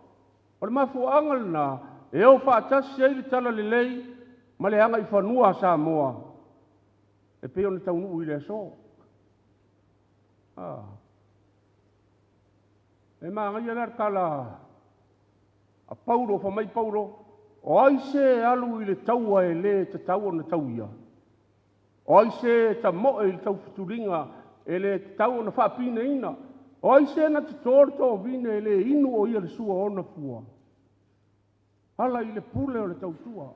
O le mafuaaga lena e o faatasi ai le talalelei ma le agaifanua a Samoa e pei ona taunuu i le aso. E manaia la le tala a Paulo, fai mai Paulo, o ai se e alu i le taua e le tatau ona tauia? O ai se e tamoe i le taufetuliga e le tatau ona faapineina? O ai se na toto le tovine e le inu o ia i le sua o ona fua? Ala i le pule o le tautua.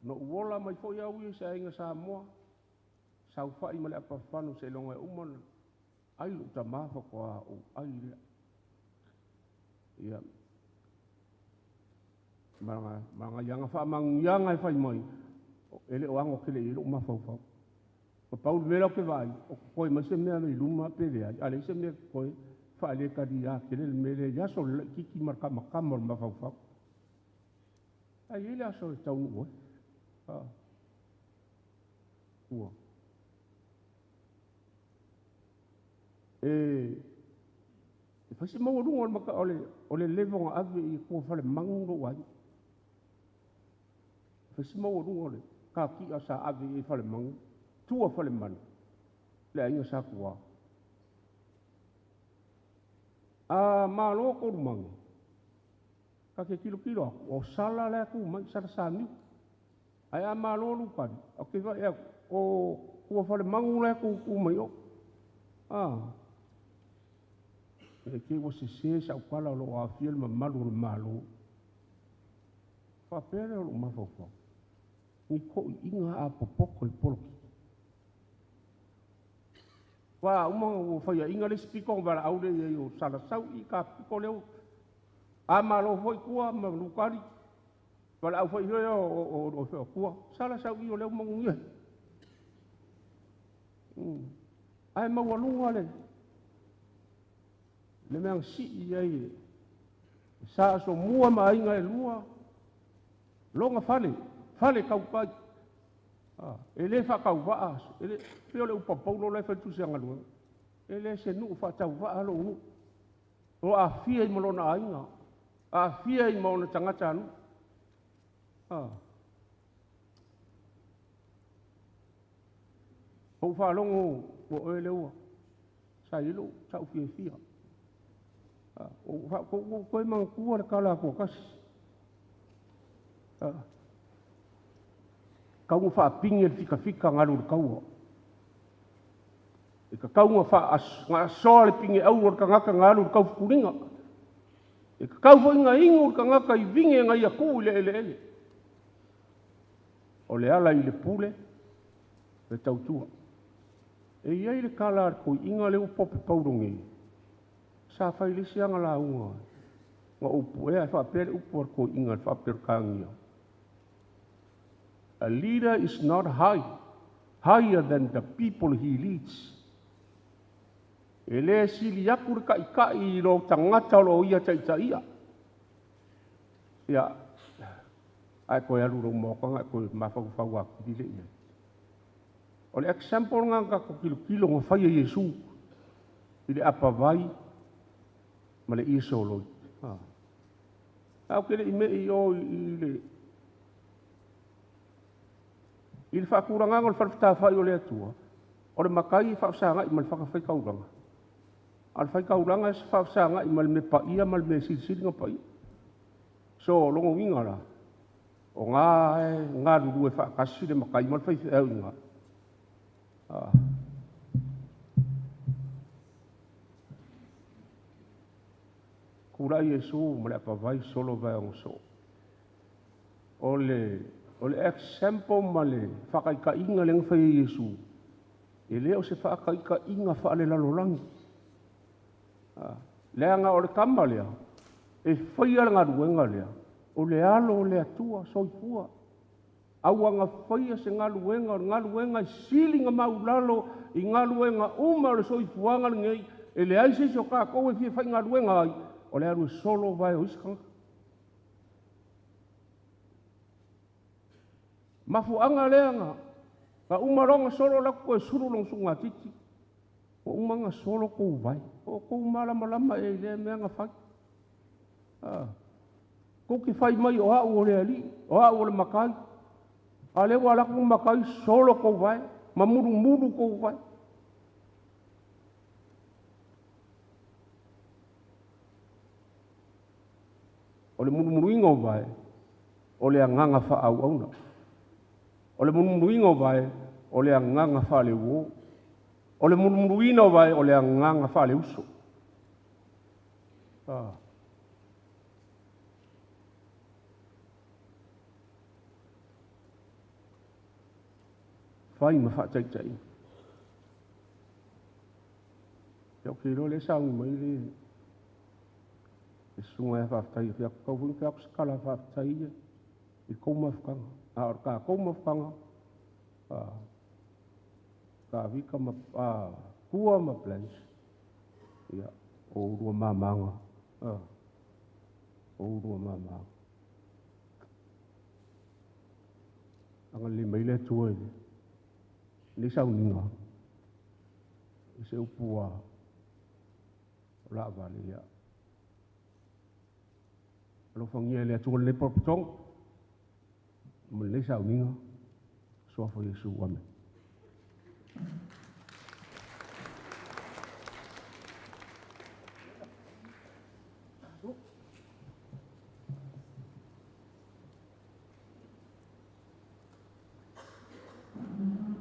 Na ou ola mai foi au ia i se aiga Samoa, saofai ma le apafafano seiloga e uma ona ai lou tama faatoa ou ai lea. Ia, ma nai ana faamanuiaga e fai mai, e le o ano tele i ai lou mafaufau. Na pau le mea la ou te vaai, o totoe mai se mea i luma pe leai, a leai se mea o totoe, e faale tele le mea lea i aso o le laitiiti ma le tamatama o le mafaufau. Ae i ai le aso e taunuu ai. Ua. E fai si maualuga o le level na ave i tua o Falemanu lou aiga. E fai si maualuga o le katia sa ave i Falemanu, tua Falemanu, le aiga Sa Tuala. A malo tolumaga, ta te tilotilo atu, o Sala la e tu mai, Sala Samiu. Ae a malo Lukani, ou te vaai atu, o tua Falemanu la e tutu mai o. Ne i te i ua sese sau tala o lo o aafia le mamalu o le Malo. Faapea lea o lou mafaufau, ni toeaiina a popoto i polokiki. Aua a uma ona faiaina le isi pito ona valaau lea i ai o Sala sau i i le ta pito lea. A malo foi Tua ma Lukani, valaau foi lea o Tua, Sala sau i i o lea ua manuia. Ae maualuga le mea na sii ai e Sa Asomua ma Aiga e Lua lona fale, fale tautai. E le faatauvaa, e le, pei o le upu a Paulo la e fai i le tusi a Galuega, e le se nuu faatauvaa lou nuu. O aafia ai ma lona aiga, aafia ai ma ona tagatanuu. Ou faalogo ua oe lea ua, sa i ai lou sau fiafia. Ua ou toe manatua le tala a toatasi. Tatau ona faapine le fitafita na alu i le taua. E tatau ona asoa le pine auro o le tagata na alu i le taufetuliga. E tatau foi ona inu le tagata i vine na ia tuu i le eleele. O le ala i le pule, le tautua. E i ai le tala a le toeaina lea ua tope paulo nei, sa fai le isi ana lauga na ou puea e faapea le upu a le toeaina i le faa-Peretania. A leader is not higher than the people he leads. E le sili atu le taitai i lo tagata o lo o ia taitaia. Ia, Ae toe alu i lou maota ona e toe mafaufau atili lea i ai. O le example lena na tatou tilotilo na fai e Iesu i le apavai ma le ie soloi. Ae ou te le i me i o i le faatulagaga o le fale fetalai o le Atua, o le matai e faafesagai ma le fatafaitaulaga, a o le faitaulaga e faafesagai ma le mea paia ma le mea e silisili ona paia. So, o lona uiga la, o na e galulue faatasi le matai ma le faifeau i ina. Tulai Iesu ma le apavai solo vae o soo. O le example ma le faataitaiga lea na fai e Iesu, e le o se faataitaiga faalelalolagi, leaga o le tama lea e faia le galuega lea, o le Alo o le Atua soifua. A ua na faia se galuega, o le galuega e sili ona maualalo i galuega uma o le soifuaga lenei, e leai se isi o tatou e fia faigaluega ai, o le alu e solo vae o isi tagata. Mafuaaga lea na uma loa ona solo alu atu toe sulu lona sugatiti, ua uma ona solo tou vae, o outou malamalama ea i lea mea na fai? Tou te fai mai o au o le Alii, o au o le Matai, a o lea ua alu atu le matai solo tou vae, ma mulumulu tou vae. O le mulumuluina o vae, o le agaga faaauauna. O le mulumuluina o vae, o le agaga faaleuo. O le mulumuluina o vae, o le agaga faaleuso. Fai ma faataitaiga. Ia ou te iloa o lea e sauni mai le susuga ia Faafetai e tatau foi ona fai atu se tala faafetai ia i le tou mafutaga. A o le tatou mafutaga, Tavita ma Tua ma Blanche, ia, o oulua mama na. O oulua mama. Agalelei mai le Atua i lenei sauniga, i se upu ua laavale, ia alofagia e le Atua lenei potopotoga ma lenei sauniga. Suafa o Iesu, amene.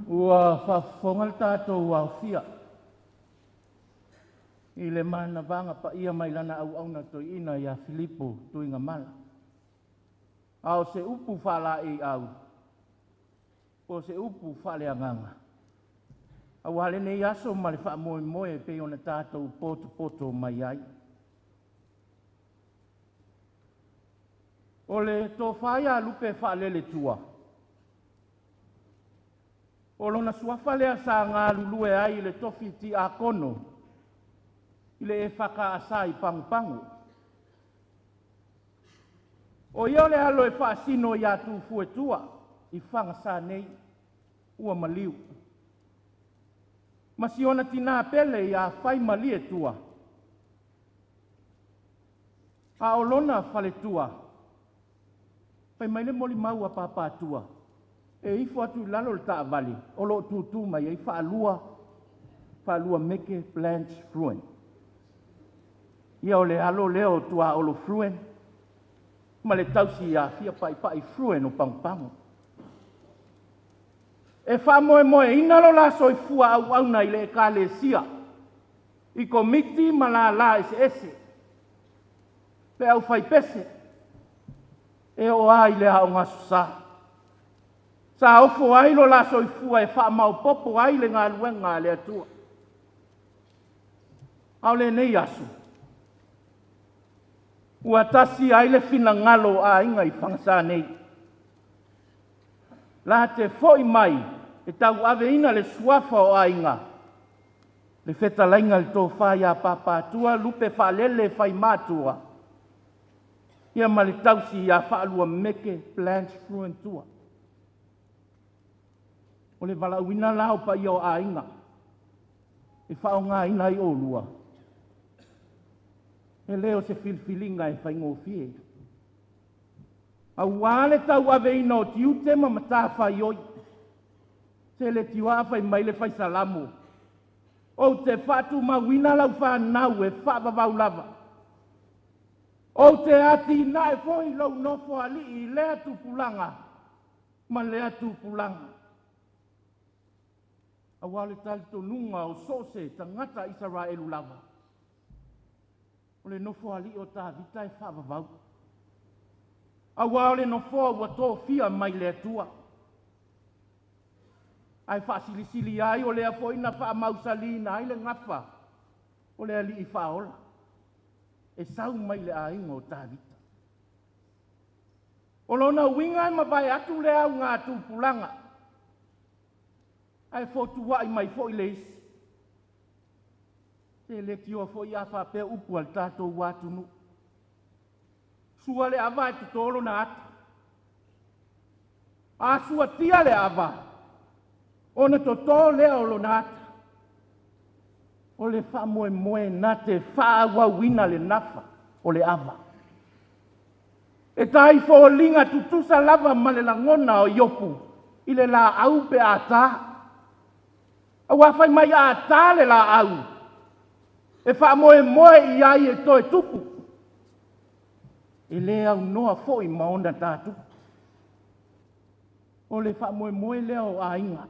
Ua faafofoga le tatou aofia i le manavaga paia mai lana auauna toeaina ia Filipo Tuigamala. A o se upu faalaeiau po o se upu faaleagaga aua lenei aso ma le faamoemoe e pei ona tatou potopoto mai ai. O le tofa ia Lupe Faaleletua, o lona suafa lea sa galulue ai i le tofi tiakono i le EFKS i Pagopago. O ia o le alo e faasino ia Tufuetua i Fagasa nei ua maliu, ma si ona tina pele ia Faimalietua, a o lona faletua, fai mai le molimau a Papatua, e ifo atu i lalo le taavale o lo o tutu mai ai faalua meke Blanche Frewin. Ia o le alo lea o Tuaolo Frewin ma le tausi ia Fia Paipai Frewin o Pagopago. E faamoemoeina lo la soifua auauna i le Ekalesia i komiti ma lala eseese, le aufaipese, e oo lava i le Aoga Aso Sa. Sa ofo ai lo la soifua e faamaopoopo ai le galuega a le Atua. A o lenei aso, ua tasi ai le finagalo o aiga i Fagasa nei, latou te foi mai e tauaveina le suafa o aiga, le fetalaiga i le tofa ia Papatua Lupe Faalele Faimatua. Ia ma le tausi ia Faaluameke Blanche Fluentua. O le valaauina la o paia o aiga e faaaogaina ai oulua, e le o se filifiliga e faigofie. Aua le tauaveina o tiute ma matafaioi, se le tioa fai mai le fai Salamo, ou te faatumauina lau fanau e faavavau lava. Ou te atinae foi lou nofoalii i lea tupulaga ma lea tupulaga. Aua o le talitonuga o so o se tagata Isaraelu lava, o le nofoalii o Tavita e faavavau. Aua o le nofoa ua tofia mai le Atua. Ae faasilisili ai o lea foi na faamausaliina ai le gafa o le alii faaola e sau mai le aiga o Tavita. O lona uiga e mavae atu le auga tupulaga, ae fotuai mai foi le isi. Se le tioa foi a faapea upu a le tatou atunuu. Sua le ava ae toto lona ata. A suatia le ava, ona toto lea o lona ata. O le faamoemoe na te faaauauina le nafa o le ava. E tai foliga tutusa lava ma le lagona o Iopu i le laau pe a ta. Aua fai mai a ta le laau, e faamoemoe i ai e toe tupu. E le aunoa foi ma ona tatupu. O le faamoemoe lea o aiga.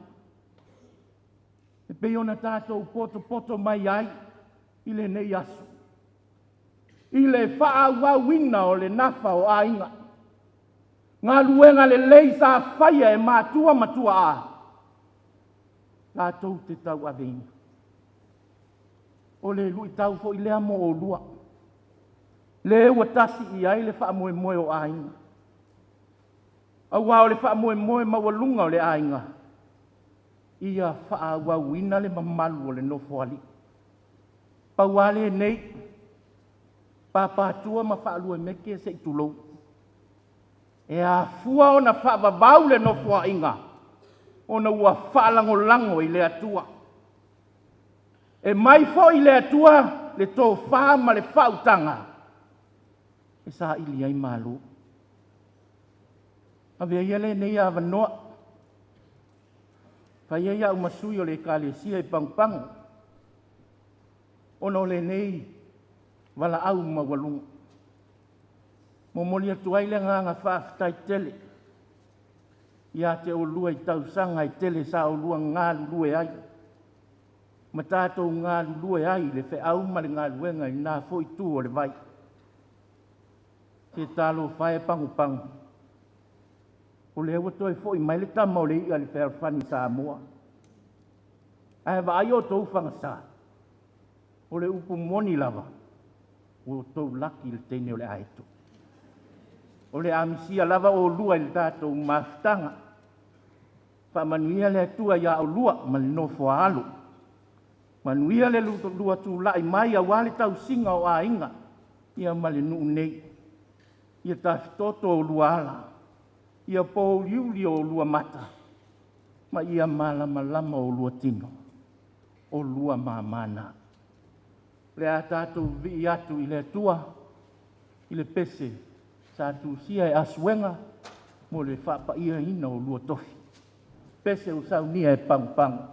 E pei ona tatou potopoto mai ai i lenei aso. I le faaauauina o le nafa o aiga. Galuega lelei sa faia e matua ma tuaa, latou te tauaveina. O le luitau foi lea mo oulua. Le ua tasi i ai le faamoemoe o aiga. Aua o le faamoemoe maualuga o le aiga, ia faaauauina le mamalu o le nofoalii. Pau lava lenei, papatua ma faaluameke se i tulou. E afua ona faavavau le nofoaiga, ona ua faalagolago i le Atua. E mai foi le Atua le tofa ma le faautaga e saili ai malo. Avea ia lenei avanoa, fai ai au ma sui o le Ekalesia i Pagopago, ona o lenei valaau maualuga. Momoli atu ai le agaga faafetai tele ia te oulua i tausaga e tele sa oulua galulue ai, ma tatou galulue ai i le feau ma le galuega i lena foi itu o le vai. Se talofa e Pagopago, o lea ua toe foi mai le tama o le i'a i le fealofani Samoa. Ae vaai outou fagasa, o le upu moni lava, ua outou laki i le teine o le aeto. O le a misia lava oulua i le tatou mafutaga. Faamanuia le Atua ia oulua ma le nofo a alo. Manuia le lua tulai mai aua le tausiga o aiga ia ma le nuu nei. Ia tafitoto oulua ala, ia pouliuli oulua mata, ma ia malamalama oulua tino, oulua mamana. O le a tatou vivii atu i le Atua i le pese sa tusia e Asuega mo le faapaiaina o oulua tofi. Pese ua saunia e Pagopago.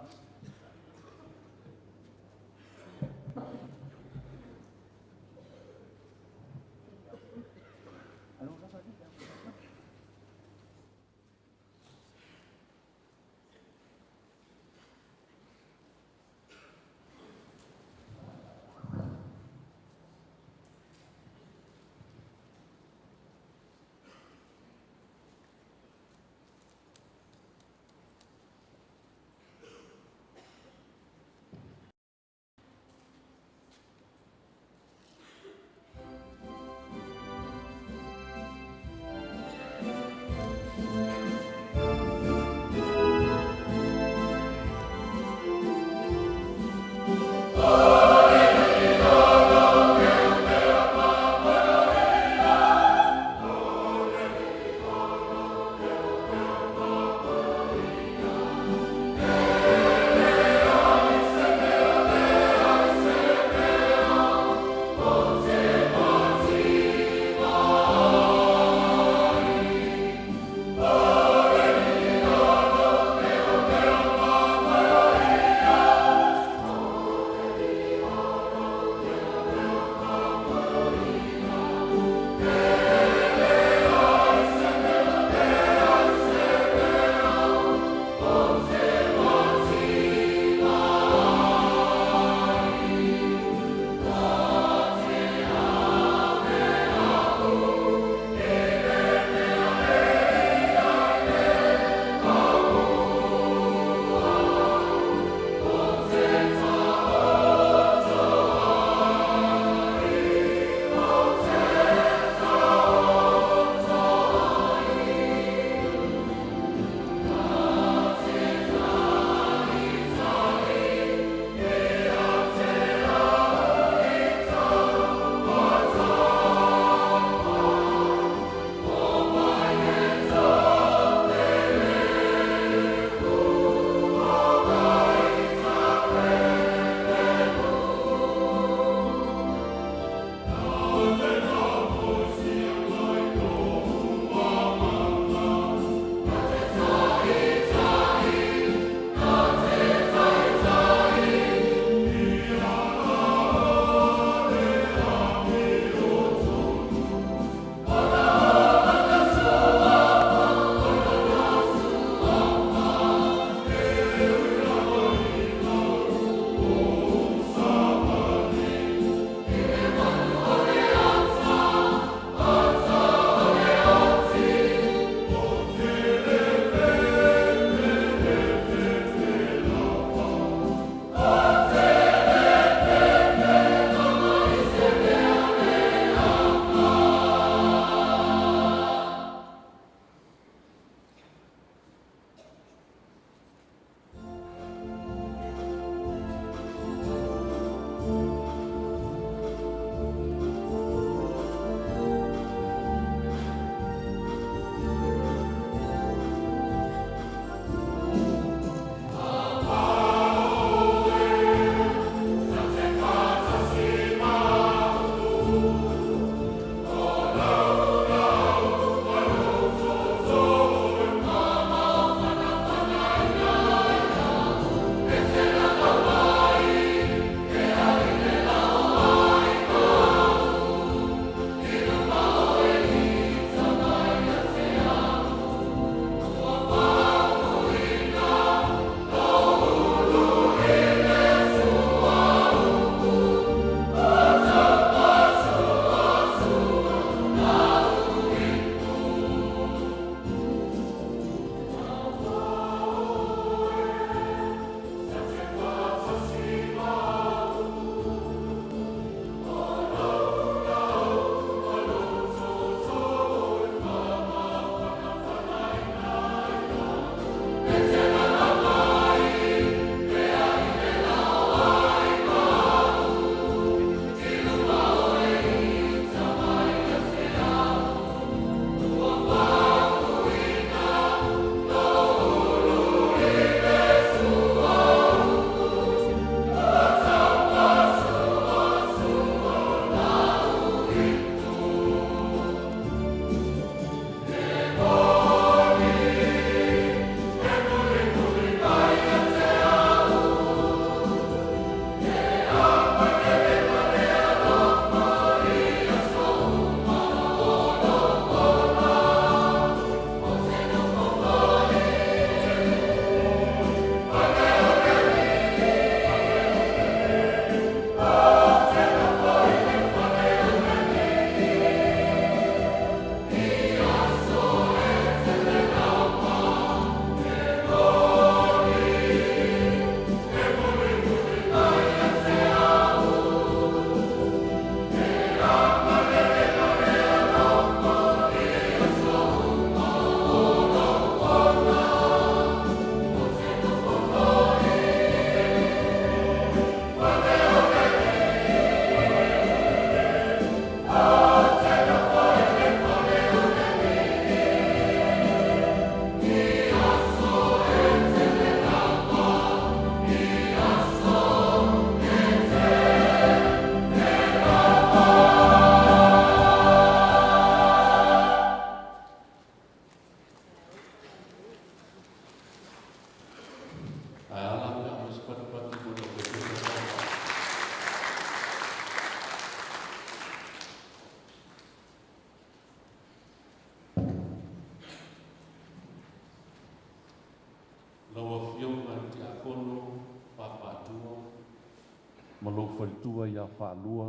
faletua ia Faalua,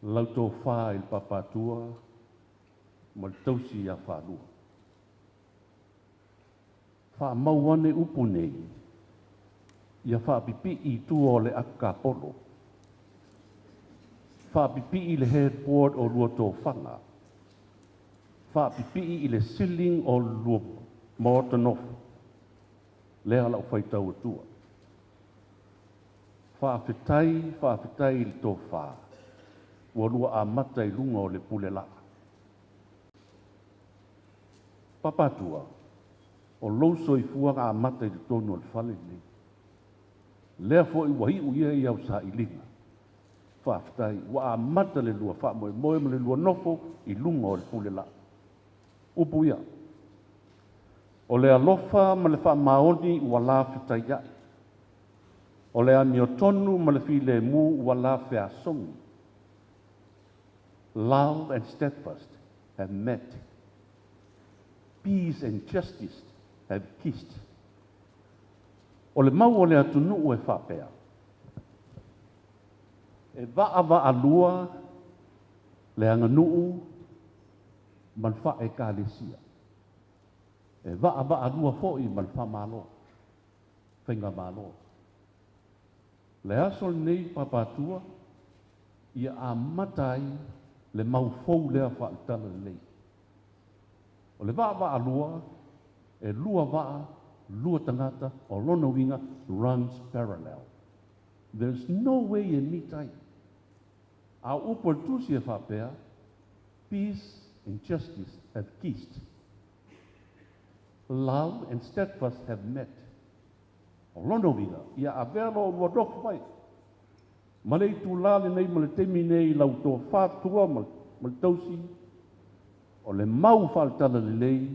lau tofa i le Papatua ma le tausi ia Faalua. Faamau ane upu nei, ia faapipii i tua o le ato kapolo, faapipii i le headboard o lua tofaga, faapipii i le ceiling o lua maota nofo, lea lau faitau atua. Faafetai, faafetai i le tofa, ua lua amata i luga o le pule laa. Papatua, o lou soifua na amata i totonu o le fale lenei. Lea foi ua iu ia i au sailiga. Faafetai, ua amata le lua faamoemoe ma le lua nofo i luga o le pule laa. Upu ia, o le alofa ma le faamaoni ua la fetaiai, o le amiotonu ma le filemu ua la feasogi. Love and steadfast have met. Peace and justice have kissed. O le mau o le atunuu e faapea, e vaavaalua le aganuu ma le faekalesia. E vaavaalua foi ma le faamalo, faigamalo. Le aso lenei Papatua, ia amata ai le mau fou lea faaletala lelei. O le vaavaalua, e lua vaa, lua tagata, o lona uiga runs parallel. There's no way e meet ai. A o upu a le tusi e faapea, peace and justice have kissed. Love and steadfast have met. O lona uiga, ia avea lo lua nofo mai. Ma le itulā lenei ma le taimi nei lau tofa tua ma le tausi, o le mau faaletala lelei,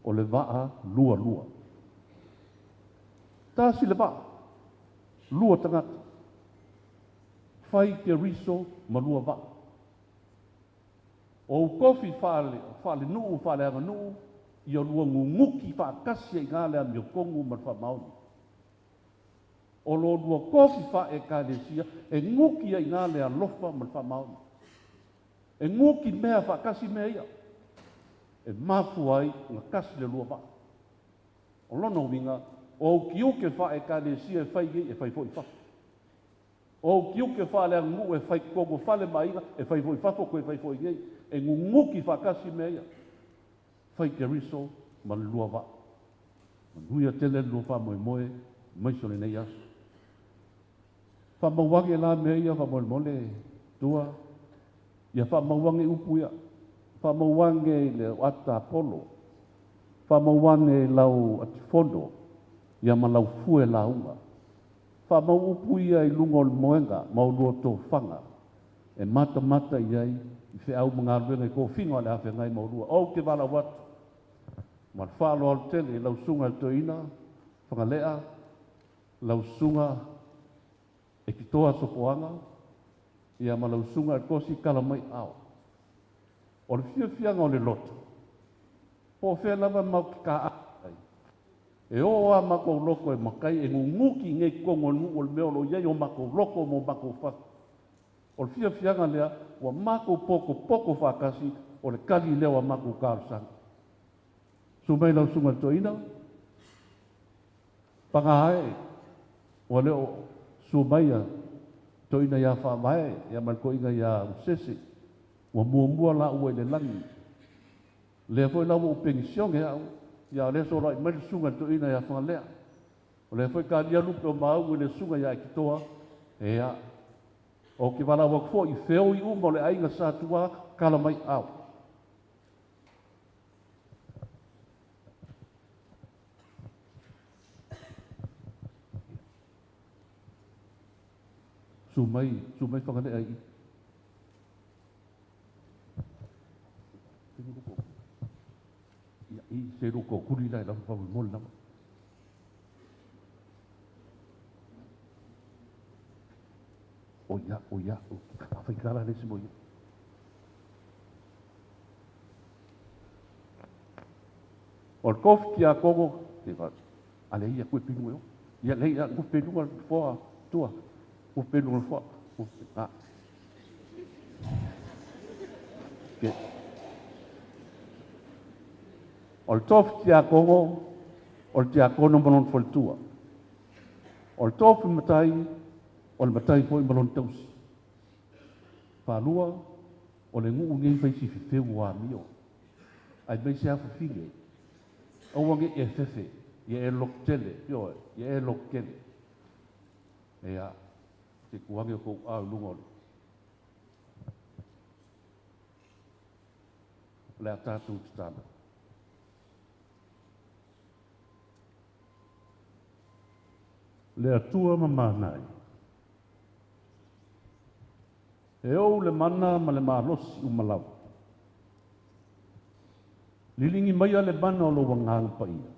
o le vaa lua lua. Tasi le vaa, lua tagata, fai keriso ma lua vaa. O ou tofi faale-nuu, faale-aganuu, ia lua nunuki faatasi ai i le amiotonu ma le faamaoni. O lo lua tofi faale-ekalesia, e nuki ai i le alofa ma le faamaoni. E nuki mea faatasi mea ia. E mafua ai ona tasi le lua vaa. O lona uiga, o ou tiute faale-ekalesia e fai nei, e fai foi i fafo. O ou tiute faale-aganuu e fai i totonu o fale ma aiga, e fai foi i fafo, toe fai foi i nei. E nunuki faatasi mea ia. Fai keriso ma le lua vaa. Manuia tele le lua faamoemoe aemaise o lenei aso. Faamau ane la mea ia faamolemole tua, ia faamau ane upu ia. Faamau ane i le atapolo, faamau ane i lau atifono, ia ma lau fue lauga. Faamau upu ia i luga o le moega ma o lua tofaga, e matamata i ai i feau ma galuega i tofiga o le a feagai ma oulua. Ou te valaau atu, ma le faaaloalo tele i lau susuga i le toeaina, Fagalea, lau susuga e Kitoa Sopoaga, ia ma lau susuga i le Kosi kala mai ao. O le fiafiaga o le loto, po o fea lava matou te taai ai, e o a matou loto e matai e nunuki nei totonu o le nuu o le mea o lo o i ai o matou loto ma o matou fatu. O le fiafiaga lea, ua matou potopoto faatasi, o le tali lea o a matou talosaga. Susu mai lau susuga i le toeaina, paga e, ua le o susu mai a toeaina ia Faavae, ia ma le toeaina ia Usese, ua muamua laua i le lagi. Lea foi la ua ou penisione au, ia o lea soloai mai le susuga i le toeaina ia Fagalea. O lea foi talia lupe o maau i le susuga ia Ekitoa, ea, o te valaau atu foi i feoi uma o le aiga Satua, kala mai ao. Susu mai, susu mai Fagalea i. Ia, i se loko kuli la i lalo faamolemole lava. O ia, o ia, faitala le isi mo ia. O le tofi tiakono, ale ia koe pinu e o. Ia lei ia koe pinu le foa. Tua, ua pelu na fua. Ah. O le tofi tiakono, o le tiakono ma lona faletua. O le tofi matai, o le matai foi ma lona tausi. Faalua, o le nuu nei fai si fefeu o amio. Aemaise lava fafine. Aua ne i e fefe, ia e lototele, ioe, ia e lototele. Ia, se i tuu ane outou aao i luga o le O le a tatou tatalo. Le Atua mamanai, e ou le mana ma le malosi uma lava. Liligi maia le mana o lou Agaga Paia,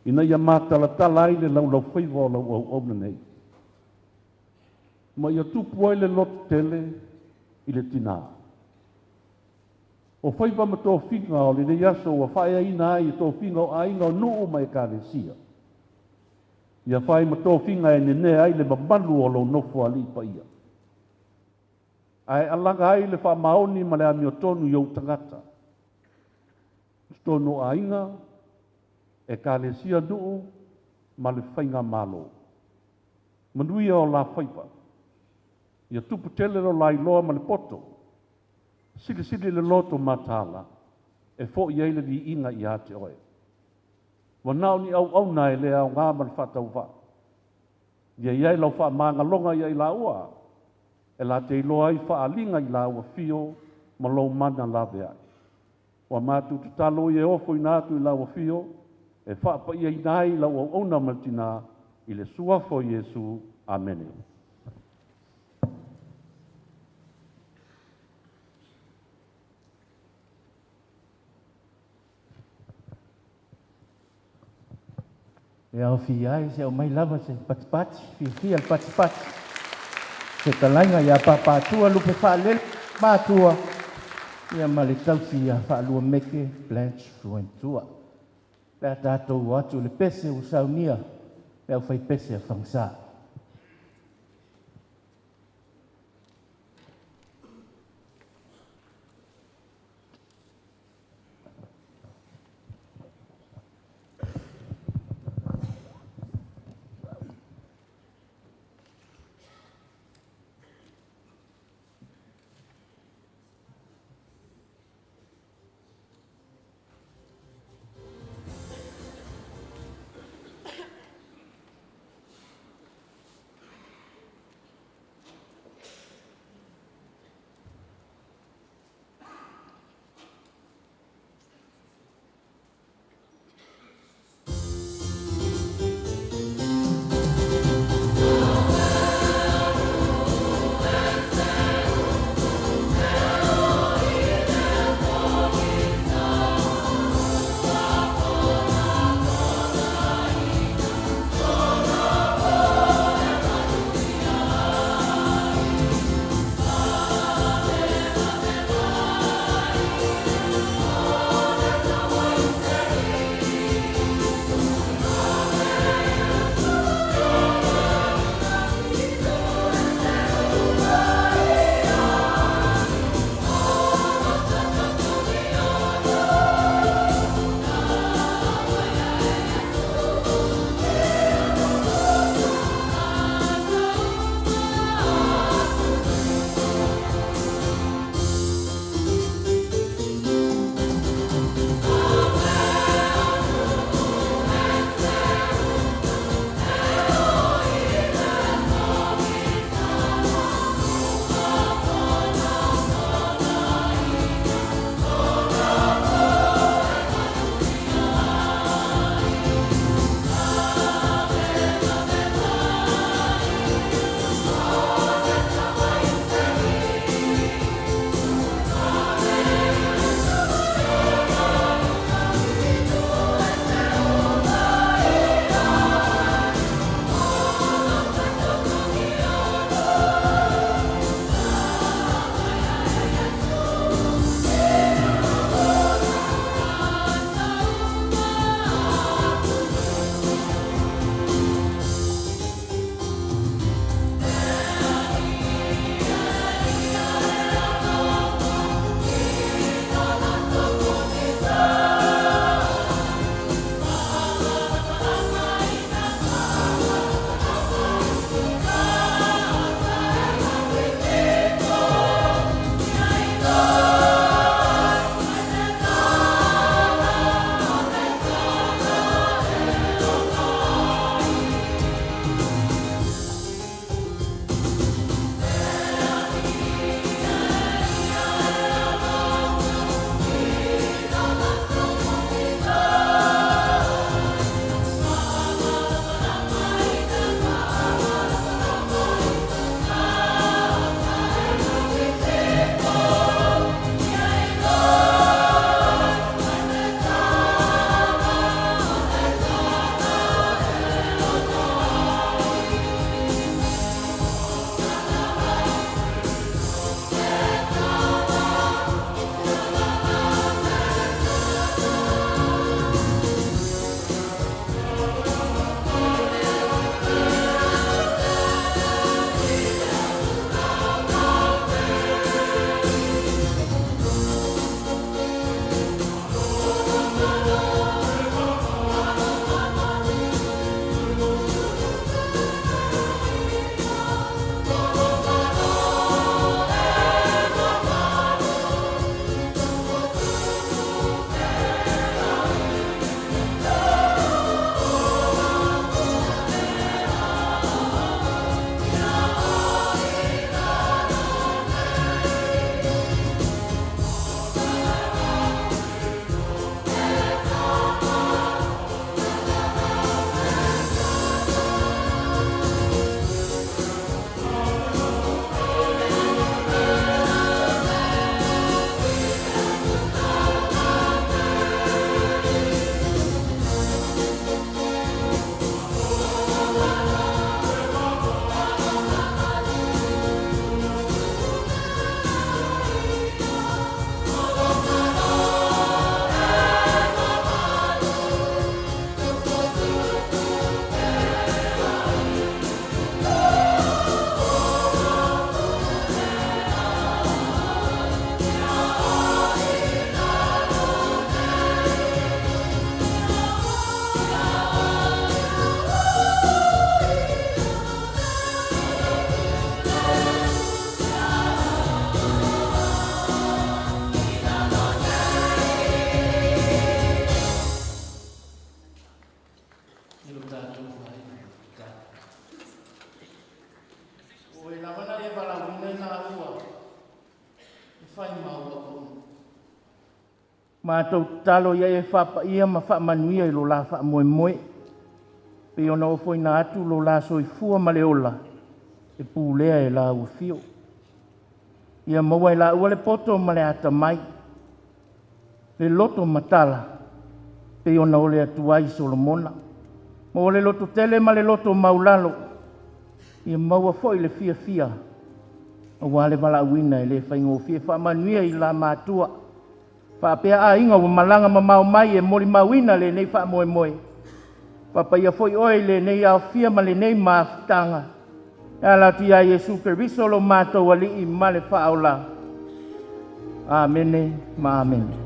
ina ia matalatala ai le laulaufaiva o lau auauna nei, ma ia tupu ai le lototele i le tinā. O faiva ma tofiga o lenei aso ua faaeaina ai i tofiga o aiga o nuu ma ekalesia, ia fai ma tofiga e nenea ai le mamalu o lou Nofoalii paia, ae alaga ai le faamaoni ma le amiotonu i ou tagata, i totonu o aiga, ekalesia, nuu ma le faigamalo. Manuia o la faiva, ia tupu tele lo la iloa ma le poto, silisili le loto mataala, e foi ai le viiga ia te oe. Ua na o ni auauna e le aoga ma le faatauvaa, ia i ai lau faamagaloga ia i laua, e latou te iloa ai faaaliga i lau afio ma lou mana laveai. Ua matou tatalo ia e ofoina atu i lau afio, e faapaiaina ai lau auauna ma le tinā, i le suafa o Iesu. Amene. E aofia ai se aumai lava se patipati, fiafia le patipati. Fetalaiga ia Papaatua Lupe Faalele Matua, ia ma le tausi ia Faalua Meke Blanche Fruentua. Pe a tatou o atu i le pese ua saunia le aufaipese a Fagasa. Matou tatalo ia e faapaia ma faamanuia i lo la faamoemoe, pei ona ofoina atu lo la soifua ma le ola e pulea e lau afio. Ia maua e laua le poto ma le atamai, le loto matala pei ona ole atu ai Solomona. Maua le loto tele ma le loto maulalo, ia maua foi le fiafia aua le valaauina e le faigofie. Faamanuia i la matua faapea aiga ua malaga mamao mai e molimauina lenei faamoemoe. Faapaia foi oe i lenei aofia ma lenei mafutaga e ala atu ia Iesu Keriso lo matou Alii ma le Faaola. Amene ma Amene.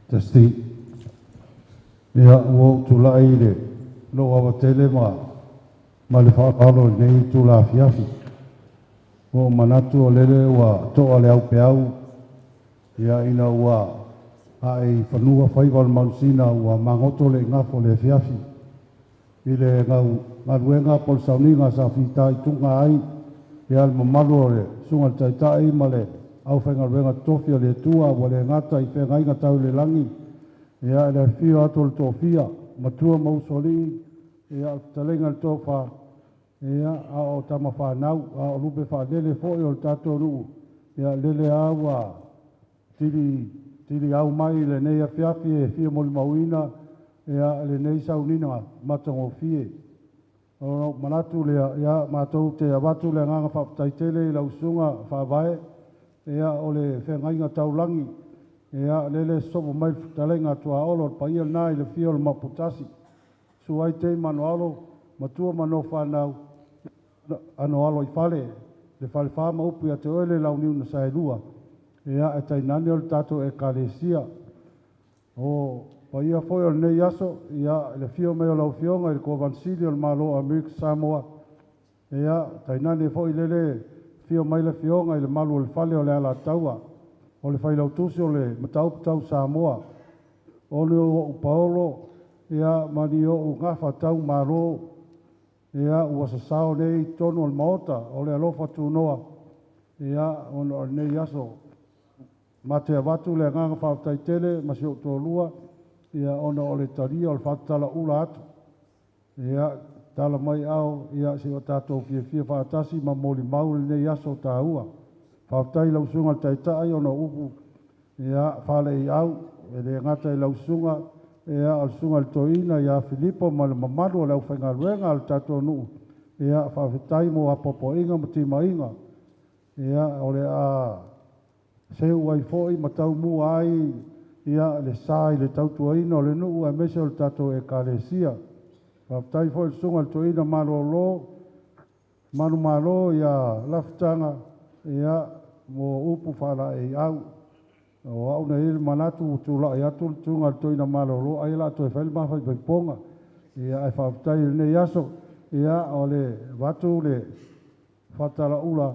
Testing. Ia, ua ou tulai i le lou ava tele ma le faaaloalo i lenei itula afiafi. Ua ou manatu o lele ua to'a le aupeau, ia, ina ua a'e i fanua faiva o le Manusina ua magoto le igafo o le afiafi i le galuega po o le sauniga sa fitaituga ai ia le mamalu o le Susuga i le Taitai ma le aufaigaluega totofi a le Atua ua le gata i feagaiga tau i le lagi, ia, le afifio atu o le Toafia, Matua ma Usoalii, ia, o le fetalaiga i le Toafa, ia, a o tama fanau, a o lupe faalele foi o le tatou nuu, ia, lele lava ua tiliau mai i lenei afiafi e fia molimauina ia lenei sauniga matagofie. Ona ou manatu lea, ia, matou te avatu le agaga faafetai tele i lau Susuga Faavae, ia, o le feagaiga taulagi, ia, lele e sosoo mai le fetalaiga a Tuaolo, le paia lena i le afio o le Maoputasi, susu ai Tei ma Anoalo, Matua ma Nofanau, Anoalo i fale, le Falefa ma upu ia te oe le Launiu na Saelua, ia, ae tainane o le tatou Ekalesia. O paia foi o lenei aso, ia, le afio mai o lau Afioga i le Kovana Sili o le Malo o Amerika Samoa, ia, tainane foi lele afio mai le Afioga i le Malu o le Fale o le Alataua, o le Failautusi o le Mataupu Tau Samoa, o le o'u paolo, ia, ma ni o'u gafa taumalo, ia, ua sasao nei i totonu o le Maota o le alofa tunoa, ia, ona o lenei aso. Ma te avatu le agaga faafetai tele ma si ou toalua, ia, ona o le talia o le faatatalaula atu, ia, tala mai ao, ia, se o tatou fiafia faatasi ma molimau lenei aso taua. Faafetai i lau Susuga i le Taitai ona o upu, ia, faale'iau, e le gata i lau susuga, ia, o le susuga i le Toeaina ia Filipo ma le mamalu o le aufaigaluega a le tatou nuu, ia, faafetai mo apoapoaiga ma timaiga, ia, o le a seu ai foi ma taumua ai, ia, le sa i le tautuaina o le nuu aemaise o le tatou Ekalesia. Faafetai foi i le susuga i le toeaina malolo manumalo ia Lafitaga, ia mo upu faalaeiau. O au na i ai le manatu ua tulai atu le susuga i le toeaina malolo ai o le a toe fai le ma faipaipoga. Ia ae faafetai i lenei aso. Ia o le avatu le faatalaula,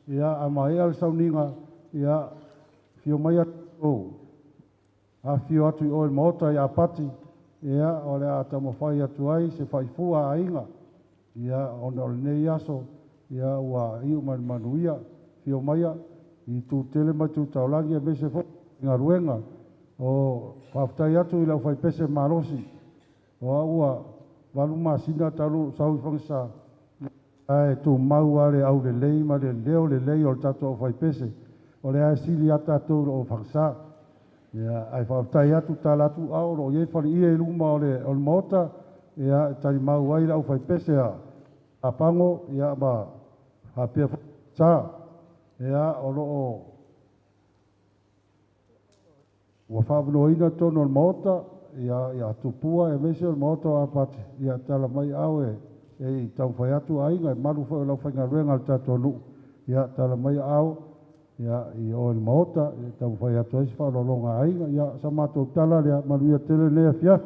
ia a maea le sauniga, ia afio mai atu afifio atu i o i le maota i Apati, ia o le a taumafai atu ai se faifua aiga, ia ona o lenei aso, ia ua iu ma le manuia. Afio maia i itu tele ma itu taulagi aemaise foi galuega. O faafetai atu i le aufaipese malosi, o au ua 8 masina talu ou sau i Fagasa, ae tumau lava le aulelei ma le leo lelei o le tatou aufaipese, o lea e sili lava tatou i lo Fagasa. Ia, ae faafetai atu, tala atu ao o lo o i ai faleie i luma o le maota, ia, e talimau ai le aufaipese a Pago, ia, ma faapea foi sa. Ia, o lo o ua faavanoaina totonu o le maota, ia Tupua aemaise o le maota o Apati, ia tala mai ao e taumafai atu aiga, e malu foi o le aufaigaluega a le tatou nuu, ia tala mai ao, ia, i o i le maota, e taumafai atu ai se faaaloaloga a aiga. Ia, sa matou tala lea, manuia tele lenei afiafi.